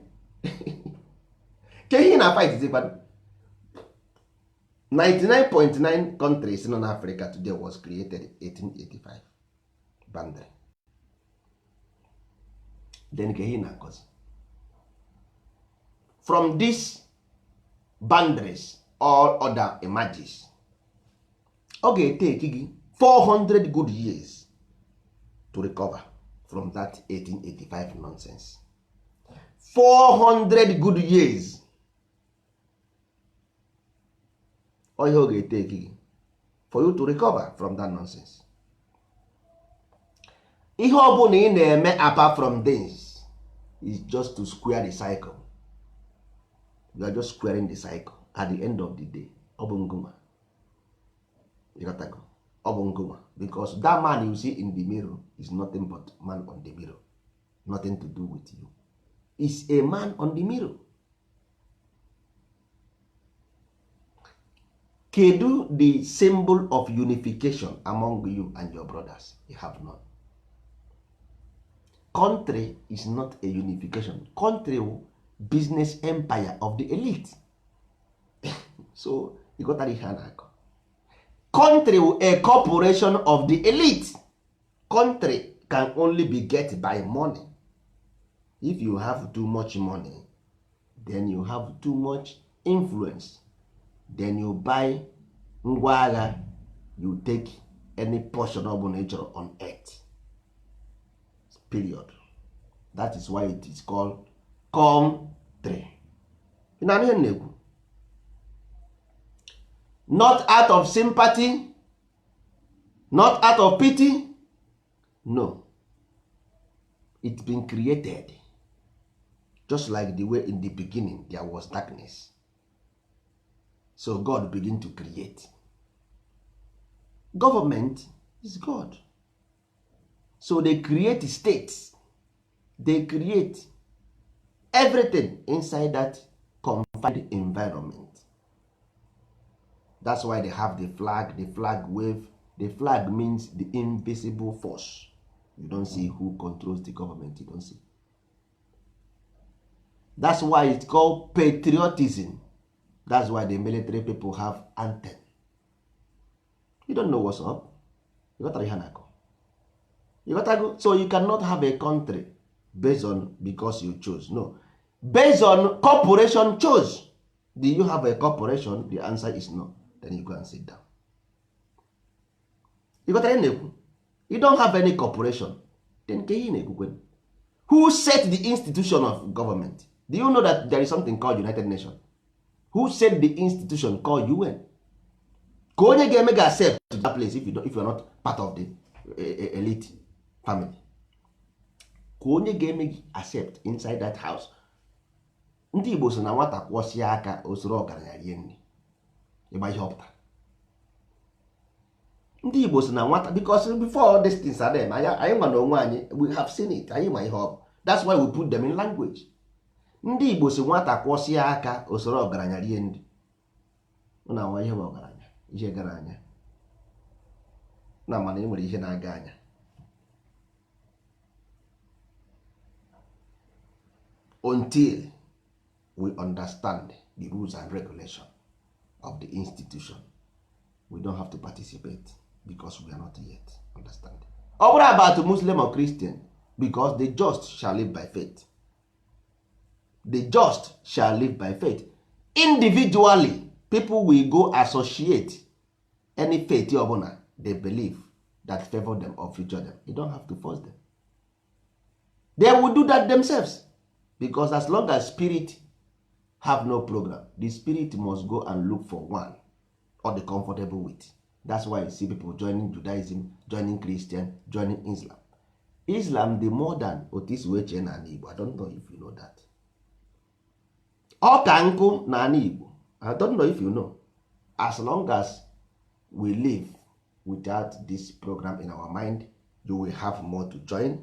S2: Ke ihe na fight zikwa? 99.9 countries nọ n'Africa today was created 1885 boundary. Then ke ihe na-akọzi from these boundaries? All other emerges. Ọ ga-eteki gị 400 good years to recover from. from that 1885 nonsense. 400 good years. Ọ ihe ọ ga-eteki gị for you to recover from that nonsense. Ihe ọ bụla ị na-eme apart from this is just to square the cycle. You are just squaring the cycle. At the end of the day, ọ bụ ngụnwa. Ịghọtago? Ọ bụ ngụnwa, because that man you see in the mirror is nothing but man on the mirror, nothing to do with you. Is a man on the mirror. Kedu the symbol of unification among you and your brothers? You have none. Country is not a unification. Country wụ business empire of the elite. So you got ihe a na-akọ. Country wụ a corporation of the elite. Country can only be get by money. If you have too much money, then you have too much influence, then you buy ngwa agha, you take any portion ọ bụla ị chọrọ on earth, period. That is why it is called country. Ị na-anụ ihe m na-ekwu? Not out of sympathy, not out of pity, no. It's been created just like the way in the beginning there was darkness, so God begin to create. Government is God. So they create states, they create everything inside that confined environment. That's why they have the flag, the flag wave. The flag means the invisible force. You don't see who controls the government, you don't see. That's why it's called patriotism. That's why the military people have anthem. You don't know what's up. You got ihe na-akọ. You got go. So you cannot have a country based on because you chose. No, based on corporation chose. Do you have a corporation? The answer is no. Then you go and sit down. You got ihe na-ekwu? You don't have any corporation, then ke ihe na-ekwukwe? Who set the institution of government? Do you know that there is something called United Nations? Who set the institution called UN? Ka onye ga-eme ga accept to that place if you, don't, if you are not part of the elite family? Ka onye ga-eme gị accept inside that house? Ndị Igbo so na nwata kwọsịa aka o soro ọgaranya rie nri. Ịgba ihe ọpụtara, ndị Igbo so na nwata, because before all these things are them, anyị nwa na onwe anyị, we have seen it. Anyị ma ihe ọ bụ. That's why we put them in language. Ndị Igbo si nwata kwọsịa aka o soro ọgaranya rie nri. Na nwa ihe bụ ọgaranya, ihe gara anya na mana e nwere ihe na-aga anya. Until we understand the rules and regulation of the institution, we don't have to participate because we are not yet understand. Ọ bụrụ about Muslim or Christian, because the just shall live by faith. The just shall live by faith. Individually, people will go associate any faith ọbụla they believe that favor them or future them. You don't have to force them. They will do that themselves, because as long as spirit have no program, the spirit must go and look for one or the comfortable with. That's why you see people joining Judaism, joining Christian, joining Islam. Islam dị more than otu isi wee chee n'ala Igbo. I don't know if you know that. Ọ ka nkụ n'ala Igbo. I don't know if you know. As long as we live without this program in our mind, you will have more to join.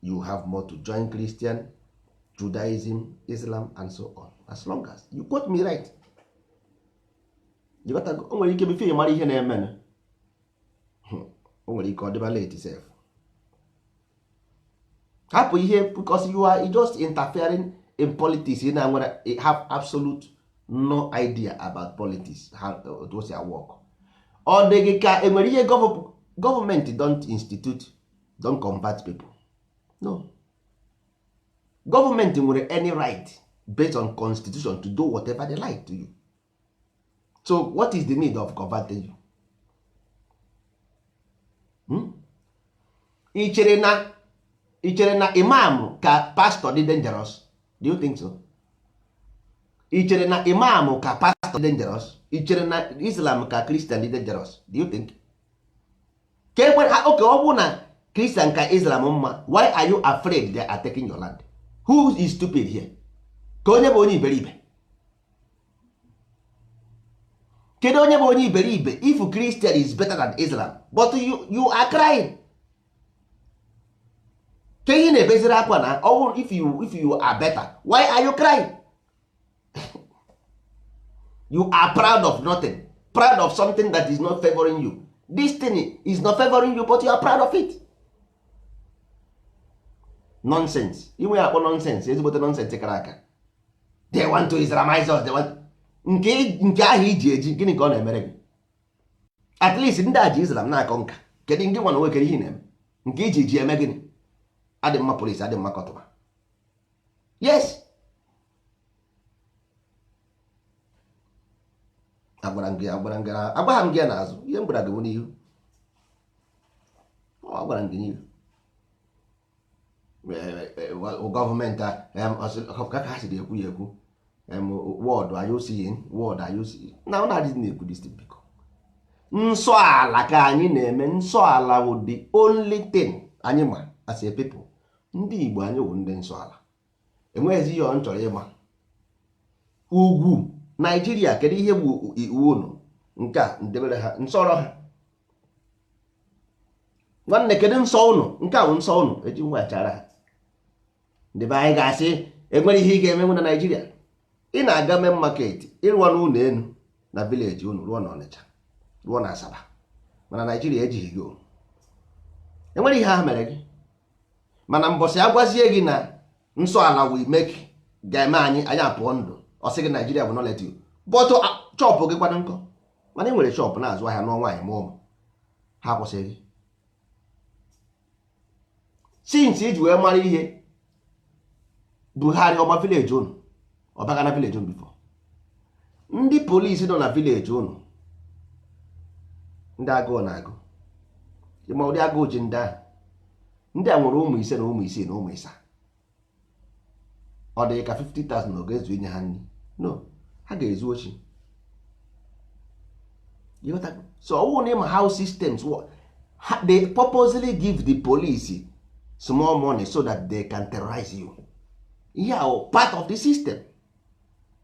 S2: You have more to join Christian, Judaism, Islam and so on. As long as you quote me right. You got to, o nwere ike before ị mara ihe na-eme, o nwere ike ọ dịba late sef. Hapụ ihe, because you are just interfering in politics. Ị na-nwere have absolute no idea about politics, how otu o si work. Ọ dị gị ka enwere ihe gọọmenti don't institute, don't convert people. No, gọọmenti nwere any right based on constitution to do whatever they like to you. So what is the need of converting you? Hmm? Ị chere na imam ka pastor dị dangerous? Do you think so? Ị chere na imam ka pastor dị dangerous? Ị chere na Islam ka Christian dị dangerous? Do you think? Ka ekwe oke, ọ bụrụ na Christian ka Islam mma, why are you afraid they are taking your land? Who is stupid here? Ka onye bụ onye iberibe? Kedu onye bụ onye iberibe if Christian is better than Islam? But you are crying. Ka ihe na-ebeziri akwa na ọwụ, if you are better, why are you crying? You are proud of nothing, proud of something that is not favoring you. This thing is not favoring you, but you are proud of it. Nonsense. Inwe akpọ nonsense, ezigbote nonsense kara aka. They want to Islamize us. They want nke ahụ iji eji gịnị ka ọ na-emere gị? At least ndị a ji Islam na-akọ nka. Kedu ndị nwa na nwekere ihe na-eme nke iji ji eme gịnị? Adị mma polisi, adị mma kọtụma. Yes, agwara m gị, agwara m gị, agwagha m gị ya n'azụ. Ihe m gwara gị bụ n'ihu. Ọ gwara m gị n'ihu. Gọọmenti a ka ha siri ekwu ya ekwu, word are you seeing? Word are you seeing? Na ọ na-adịghị na-ekwu this thing, biko. Nsọ ala ka anyị na-eme. Nsọ ala wụ the only thing anyị ma as a people. Ndị Igbo, anyị wụ ndị nsọ ala. Enweghịzi ihe ọ chọrọ ịma ugwu Naijiria. Kedu ihe bụ iwu unu nke a ndebere ha nsọrọ ha? Nwanne, kedu nsọ unu? Nke a bụ nsọ unu eji nwachara ha. Ndị be anyị ga-asị enwere ihe ị ga-emenwu na Naijiria. Ị na-aga main market, ịrụọ n'ụlọ elu na village unu, rụọ na Ọnịcha, rụọ na Asaba, mana Naijiria ejighị gị. Enwere ihe ha mere gị? Mana mbọsị agwazie gị na nsọ ala we make ga-eme anyị, anyị apụọ ndụ. Ọ sị gị Naijiria bụ not let you, but shop gị kwado nkọ. Mana ị nwere shop na-azụ ahịa n'ọnwa nwaanyị mụọ ụmụ ha kwụsịghị gị since iji wee mara ihe. Buhari ọma village unu, ọbaga na village unu before? Ndị polisi nọ na village unu, ndị agụụ na-agụ. Ịma ụdị agụụ ji ndị ahụ? Ndị a nwere ụmụ 5 na ụmụ 6 na ụmụ 7. Ọ dị ka 50,000 ọ ga-ezu inye ha nri? No, ha ga-ezu ochi. So ọwụ na ịma how systems work, they purposely give the police small money so that they can terrorize you. Ihe a part of the system,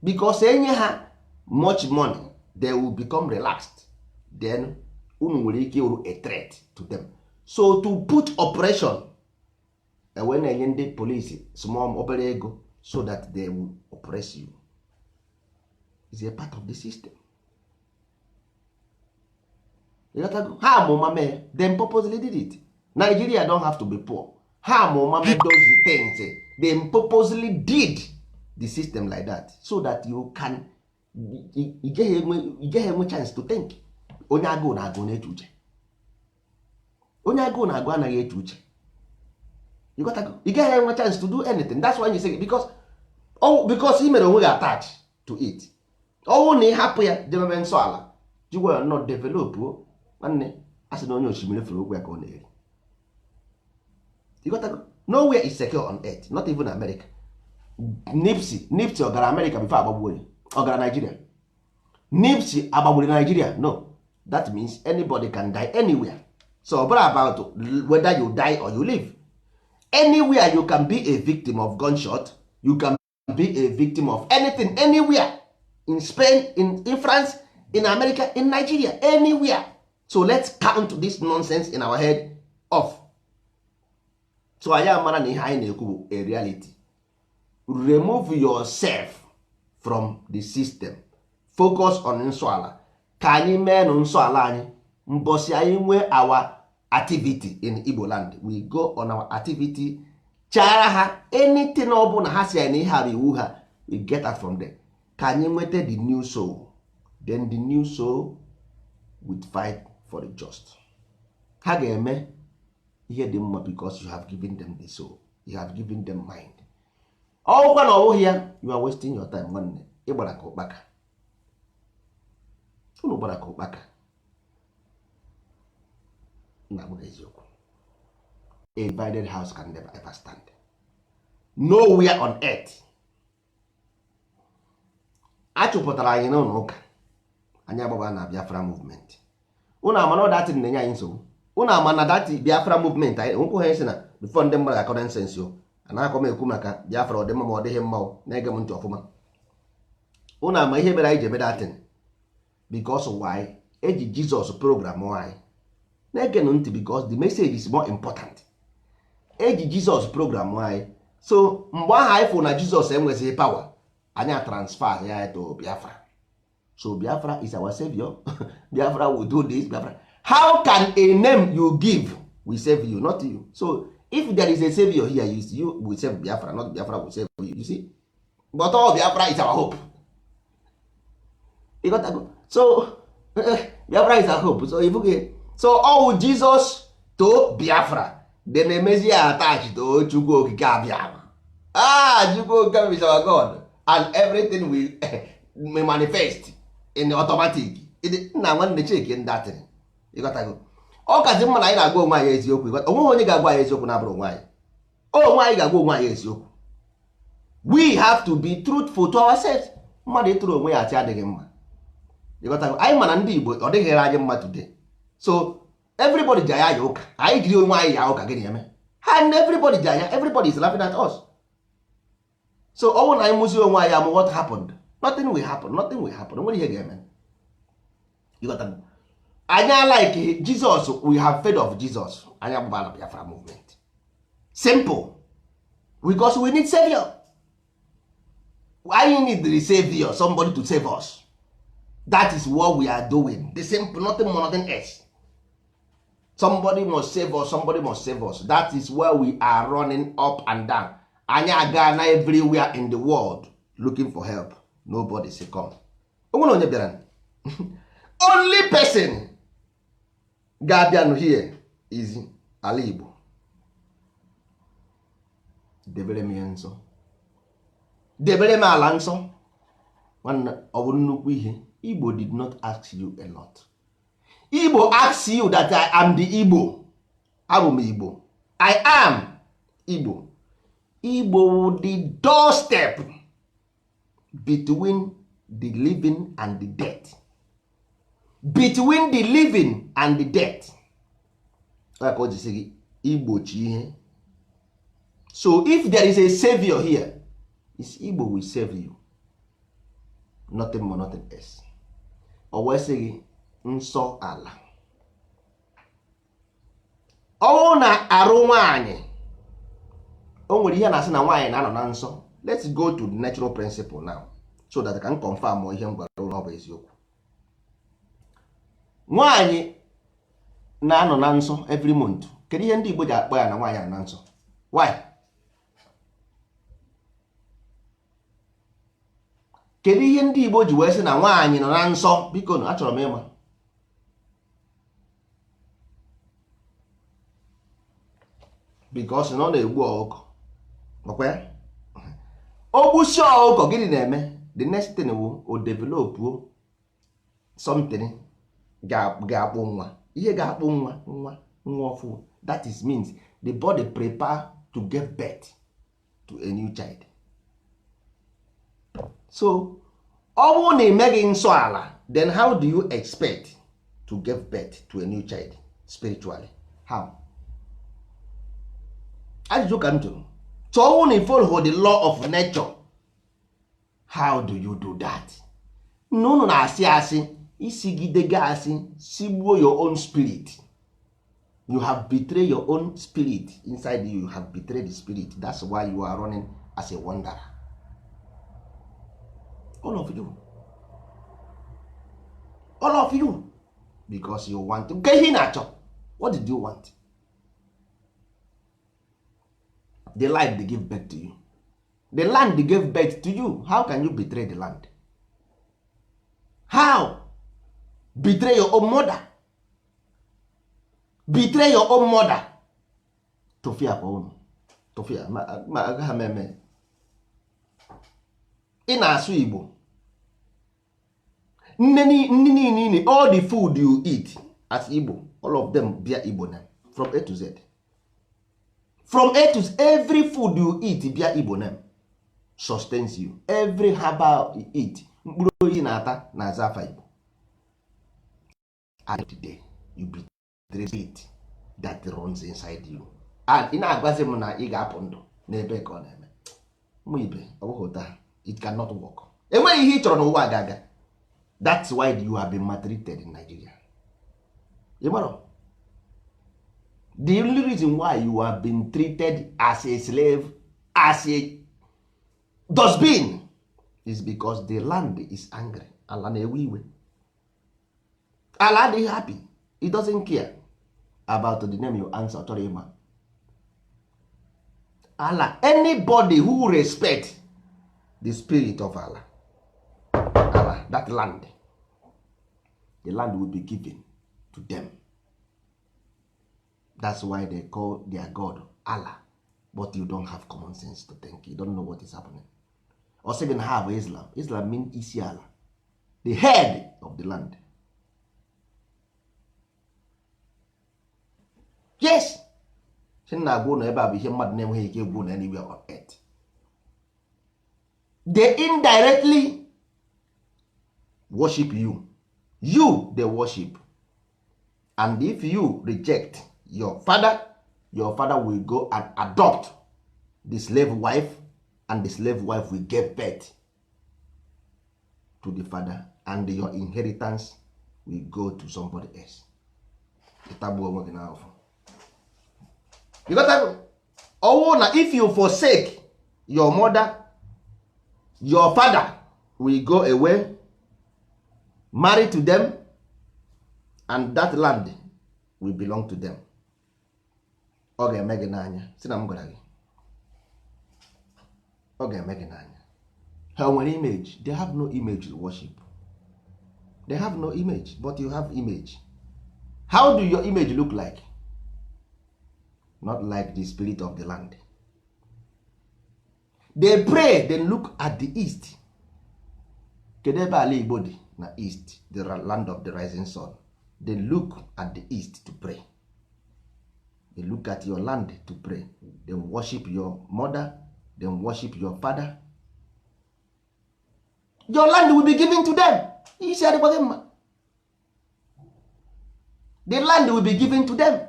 S2: because enye ha much money, they will become relaxed. Then unu nwere ike ịwụrụ a threat to them. So to put operation, ewee na-enye ndị polisi small, obere ego, so that they will oppress you. Is a part of the system. Ha amụma mee, them purposely did it. Nigeria don't have to be poor. Ha amụma mee those things. They purposely did the system like that so that you can, ị gaghị enwe chance to think. Onye agụụ na-agụ na-eche uche. Onye agụụ na-agụ anaghị eche uche. Ị gaghị enwe chance to do anything. That's why you say, because, oh, because ị mere onwe gị attach to it. Ọnwụ na ị hapụ ya jebebe nsọ ala jigwa ya nọ develop. Nwanne, a sị na onye osimiri fere okwu ya ka ọ na-eri. Nowhere is secure on earth, not even America. Nipsey, ọ gara America before agbagbuo ya? Ọ gara Nigeria? Nipsey agbagburu Nigeria? No. That means anybody can die anywhere. So ọ bụrụ about whether you die or you live, anywhere you can be a victim of gunshot, you can be a victim of anything anywhere, in Spain, in France, in America, in Nigeria, anywhere. So let's count this nonsense in our head off, so anyị amara na ihe anyị na-ekwu bụ a reality. Remove yourself from the system. Focus on nsọ ala. Ka anyị meenụ nsọ ala anyị. Mbọsị anyị nwee our activity in Igbo land, we go on our activity, chara ha anything ọ bụla ha si anyị na ihe a bụ iwu ha. We get out from there ka anyị nweta the new soul. Then the new soul will fight for the just. Ha ga-eme ihe dị mma because you have given them the soul, you have given them mind. Ọgwụkwa na ọwụghị ya, you are wasting your time. Nwanne, ịgbara ka ụkpaka. Unu gbara ka ụkpaka na abụghị eziokwu. A divided house can never ever stand. Nowhere on earth. A chụpụtara anyị n'ụlọ ụka, anyị agbaba na Biafra movement. Ụnụ ama na that thing na-enye anyị nsogbu. Ụnụ ama na that Biafra movement anyị nkwụ ha esi na before ndị mmadụ akọ nonsense o anaghị m ekwu maka Biafra, ọ dị mma ma ọ dịghị mma o, na-ege m ntị ọfụma. Ụnụ ama ihe mere anyị ji eme that thing? Because why? Eji Jizọs program anyị. Na-egenụ ntị, because the message is more important. Eji Jizọs program anyị. So mgbe ahụ anyị fụ na Jizọs enwezighị power, anyị transfer ya to Biafra. So Biafra is our savior. Biafra will do this. Biafra, how can a name you give will save you, not you? So if there is a savior here, you will save Biafra, not Biafra will save you. You see? But all Biafra is our hope. You got to go. So Biafra is our hope. So if okay, so all Jesus to Biafra, then emezi ya attach to Chukwu Okike Abịama. Ah, Chukwu Okike is our God and everything will manifest in automatic. Nna nwanne, check ndatin. Ịghọtago? Ọ kazi mma na anyị na-agwa onwe anyị eziokwu. Onweghị onye ga-agwa anyị eziokwu na-abụrụ onwe anyị. Onwe anyị ga-agwa onwe anyị eziokwu. We have to be truthful to ourselves. Mmadụ ịtụrụ onwe ya atị adịghị mma. Ịghọtago? Anyị ma na ndị Igbo, ọ dịghịrị anyị mma today. So everybody ji anya ya ụka, anyị jiri onwe anyị ya ụka. Gịnị eme ha? And everybody ji anya, everybody is laughing at us. So ọ bụrụ na anyị mụzie onwe anyị amụ, what happened? Nothing will happen. Nothing will happen. Nwere ihe ga-eme. Ịghọtago? Anyị like Jesus, we have faith of Jesus. Anyị agbabala Biafra movement. Simple. Because we need savior. Anyị need the savior, somebody to save us. That is what we are doing. The simple, nothing more, nothing else. Somebody must save us. Somebody must save us. That is where we are running up and down. Anyị aga na everywhere in the world looking for help. Nobody say come. Onwere onye bịara. Only person ga-abịanụ here is ala Igbo. Debere m ya nsọ, debere m ala nsọ. Nwanne, ọ bụ nnukwu ihe. Igbo did not ask you a lot. Igbo ask you that I am the Igbo. Abụ m Igbo. I am Igbo. Igbo wụ the doorstep between the living and the dead, between the living and the dead. Ọ ya ka o ji sị gị igbochi ihe. So if there is a savior here, it's Igbo will save you. Nothing more, nothing else. O wee sị gị nsọ ala. Ọnwụ na arụ nwaanyị, o nwere ihe na-asị na nwaanyị na-anọ na nsọ. Let's go to the natural principle now so that I can confirm ihe m gwara ụlọ ọ bụ eziokwu. Nwaanyị na-anọ na nsọ every month. Kedu ihe ndị Igbo ji akpọ ya na nwaanyị anọ na nsọ? Why? Kedu ihe ndị Igbo ji wee sị na nwaanyị nọ na nsọ? Biko nụ, achọrọ m ịma. Because na ọ na-egbu ọkụkọ. Ọkwa ya o gbusi ọkụkọ, gịnị na-eme? The next thing wụ o develop something ga-akpụ nwa, ihe ga-akpụ nwa, nwa nwa ọfụ. That is means the body prepare to give birth to a new child. So ọ bụrụ na ị meghị nsọ ala, then how do you expect to give birth to a new child spiritually? How? Ajụjụ ka m jụrụ. So ọ bụrụ na ị follow the law of nature, how do you do that? Na unu na-asị asị isigide gị asị, sigbuo your own spirit. You have betrayed your own spirit inside you. You have betrayed the spirit. That's why you are running as a wanderer, all of you, all of you, because you want nke ihe ị na-achọ. What did you want? The land they give birth to you, the land they gave birth to you. How can you betray the land? How? Betray your own mother, betray your own mother. Tụfịa kwa unu, tụfịa. Ma agaghị m eme. Ị na-asụ Igbo, nne niile, all the food you eat as Igbo, all of them bịa Igbo na from A to Z. From A to Z, every food you eat bịa Igbo name sustains you. Every herbal you eat, mkpụrụ oyi na-ata na-aza afa Igbo. At the day you betray it that runs inside you, and ị na-agwazi m na ị ga-apụ ndụ n'ebe ka ọ na-eme. Ụmụ ibe, ọ bụghị ụta. It cannot work. Enweghị ihe ị chọrọ n'ụwa ga-aga. That's why you have been maltreated in Nigeria. You mara the only reason why you have been treated as a slave, as a dustbin, is because the land is angry. Ala na-ewe iwe, ala adịghị happy. It doesn't care about the name you answer. Ọ chọrọ ịma ala. Anybody who respect the spirit of ala, ala, that land, the land will be given to them. That's why they call their god Allah. But you don't have common sense to think. You don't know what is happening. Ọ sị gị na ha bụ Islam. Islam mean isi ala, the head of the land. Yes, si na agwa ụlọ ebe a bụ ihe mmadụ na-enweghị ike egwu na anywhere on earth. They indirectly worship you. You they worship. And if you reject your father, your father will go and adopt the slave wife, and the slave wife will give birth to the father, and your inheritance will go to somebody else. Ịtagbuo onwe gị n'afọ. You got that? Ọwụ na if you forsake your mother, your father will go away, marry to them, and that land will belong to them. Ọ ga-eme gị n'anya si na m gwara gị. Ọ ga-eme gị n'anya. Ha nwere image? They have no image to worship. They have no image, but you have image. How do your image look like? Not like the spirit of the land. They pray, then look at the east. Kedu ebe ala Igbo dị? Na east, the land of the rising sun. They look at the east to pray. They look at your land to pray. They worship your mother, then worship your father. Your land will be given to them. Isi adịkwa gị mma. The land will be given to them.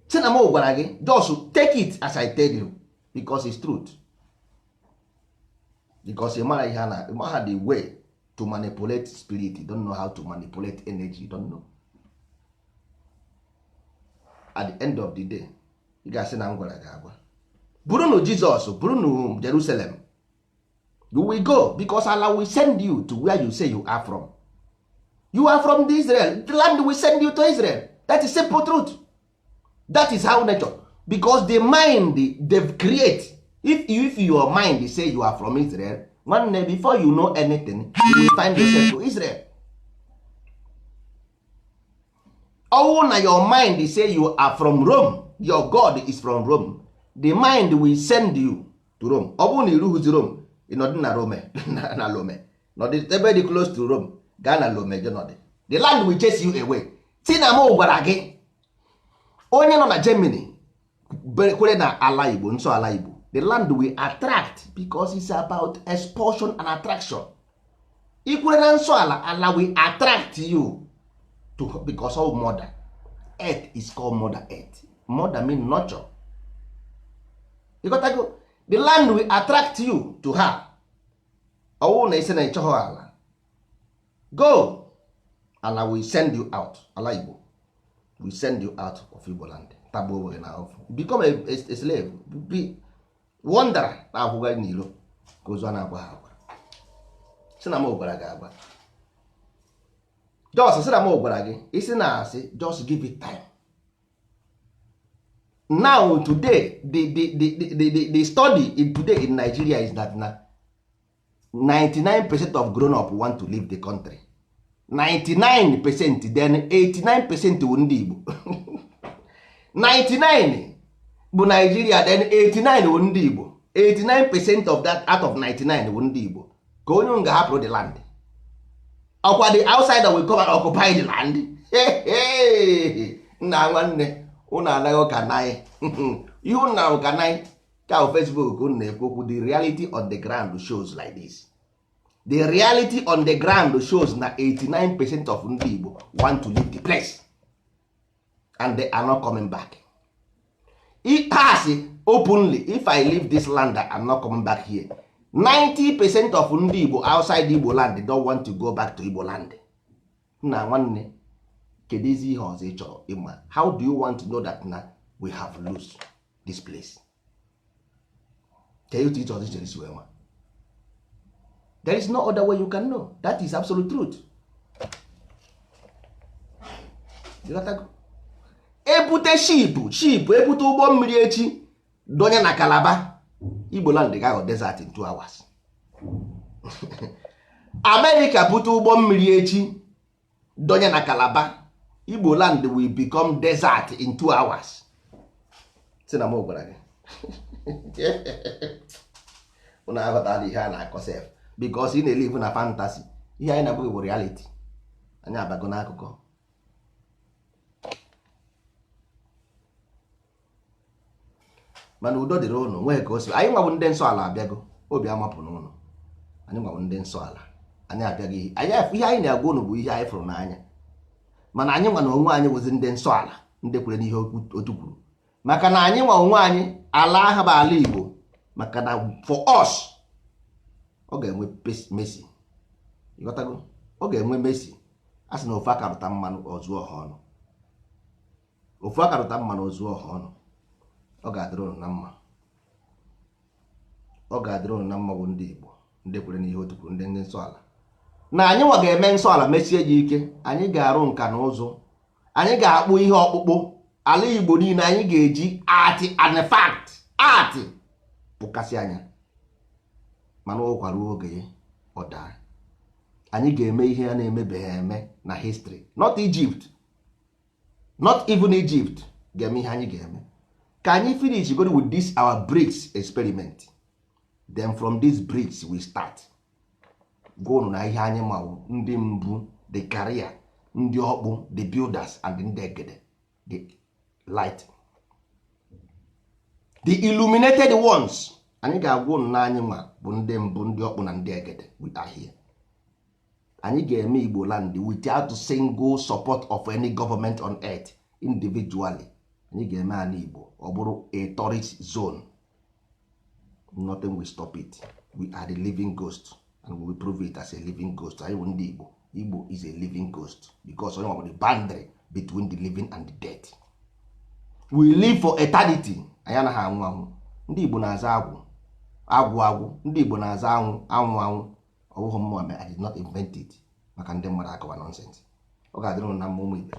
S2: Si na m gwara gị, just take it as I tell you, because it's truth, because ị mara ihe a na mara the way to manipulate spirit. You don't know how to manipulate energy. You don't know. At the end of the day, ị ga-asị na m gwara gị agwa. Bụrụnụ Jizọs, bụrụnụ Jerusalem, you will go, because Allah will send you to where you say you are from. You are from the Israel. The land will send you to Israel. That is simple truth. That is how nature, because the mind they create, if your mind say you are from Israel, nwanne, before you know anything, you will find yourself to Israel. Ọwụ na your mind say you are from Rome, your God is from Rome, the mind will send you to Rome. Ọ bụrụ na irughụzi Rome, ị nọdị na Rome, na Lome, nọdị ebe dị close to Rome. Gaa na Lome je nọdị. The land will chase you away. Si na m gwara gị, onye nọ na Germany kwere na ala Igbo, nsọ ala Igbo, the land will attract, because it's about expulsion and attraction. Ikwere na nsọ ala, ala will attract you to, because of mother earth is called mother earth. Mother mean nurture. You got to go. The land will attract you to her. Ọwụ na isi na ịchọghị ala, go, ala will send you out. Ala Igbo will send you out of Igbo land. Tagbuo onwe gị na ahụhụ, become a slave, be wanderer, na-akwụgharị n'ilo ka ozu a na-agwa ha agwa. Si na m gwara gị agwa, just si na m gwara gị. Isi na asị, just give it time. Now today, the study in today in Nigeria is that na 99% of grown up want to leave the country. 99%, then 89% bụ ndị Igbo. 99 bụ Nigeria, then 89 bụ ndị Igbo. 89% of that out of 99 bụ ndị Igbo. Ka onye m ga-ahapụrụ the land? Ọkwa the outsider will come and occupy the land. Nna nwanne, Unu anaghị ka naị ihe unu na ka naị ka Facebook unu na-ekwu okwu. The reality on the ground shows like this. The reality on the ground shows na 89% of ndị Igbo want to leave the place and they are not coming back. Ha sị openly, "If I leave this land, I am not coming back here." 90% of ndị Igbo outside Igbo land don't want to go back to Igbo land. Nna nwanne, kedu ezi ihe ọzọ ị chọrọ ịma? How do you want to know that na we have lose this place? Kedu otu ịchọrọ ichere isi wee ma? There is no other way you can know. That is absolute truth. Ịghọtago? Ebute ship, ebute ụgbọ mmiri echi donye na Calabar, Igbo land ga-aghọ desert in 2 hours. America bute ụgbọ mmiri echi donye na Calabar, Igbo land will become desert in 2 hours. Si na m gwara gị, unu aghọtala ihe a na-akọ sef, because ị na-elive na fantasy. Ihe anyị na-abụghị bụ reality. Anyị abago n'akụkọ. Mana udo dịrị ụnụ. Nwee ka o si, anyị nwabụ ndị nsọ ala abịago. Obi amapụ n'ụnụ. Anyị nwabụ ndị nsọ ala, anyị abịaghị. Anyị, ihe anyị na-agwa ụnụ bụ ihe anyị fụrụ n'anya. Mana anyị nwa na onwe anyị wụzi ndị nsọ ala, ndị kwere n'ihe otu kwuru, maka na anyị nwa onwe anyị, ala aha bụ ala Igbo. Maka na for us, ọ ga-enwe mercy. Ịghọtago? Ọ ga-enwe mercy. A sị na ofu aka rụta mmanụ ozuo ọha ọnụ. Ofu aka rụta mmanụ ozuo ọha ọnụ. Ọ ga-adịrị ụnụ na mma. Ọ ga-adịrị ụnụ na mma bụ ndị Igbo, ndị kwere n'ihe otu kwuru, ndị ndị nsọ ala. Na anyị nwa ga-eme nsọ ala mesie ya ike. Anyị ga-arụ nka na ụzụ, anyị ga-akpụ ihe ọkpụkpụ ala Igbo niile. Anyị ga-eji art and fact art pụkasị anya, mana ụkwa ruo oge ya ọ daa. Anyị ga-eme ihe a na-emebeghị eme na history. Not Egypt, not even Egypt ga-eme ihe anyị ga-eme. Ka anyị finish go with this our bricks experiment, then from these bricks we start gwa unu na ihe anyị ma ndị mbụ, the career, ndị ọkpụ, the builders, and ndị egede, the light, the illuminated ones. Anyị ga-agwa unu na anyị nwa bụ ndị mbụ, ndị ọkpụ na ndị egede. We are here. Anyị ga-eme Igbo land without single support of any government on earth. Individually, anyị ga-eme ala Igbo ọ bụrụ a tourist zone. Nothing will stop it. We are the living ghost and we will prove it as a living ghost. Anyị bụ ndị Igbo. Igbo is a living ghost because onye bụ the boundary between the living and the dead. We live for eternity. Anyị anaghị anwụ anwụ. Ndị Igbo na-aza agwụ agwụ agwụ. Ndị Igbo na-aza anwụ anwụ anwụ. Ọ bụghị mmụọ. I did not invent it. Maka ndị mmadụ akọwa nonsense. Ọ ga-adịrị unu na mma, ụmụ ibe.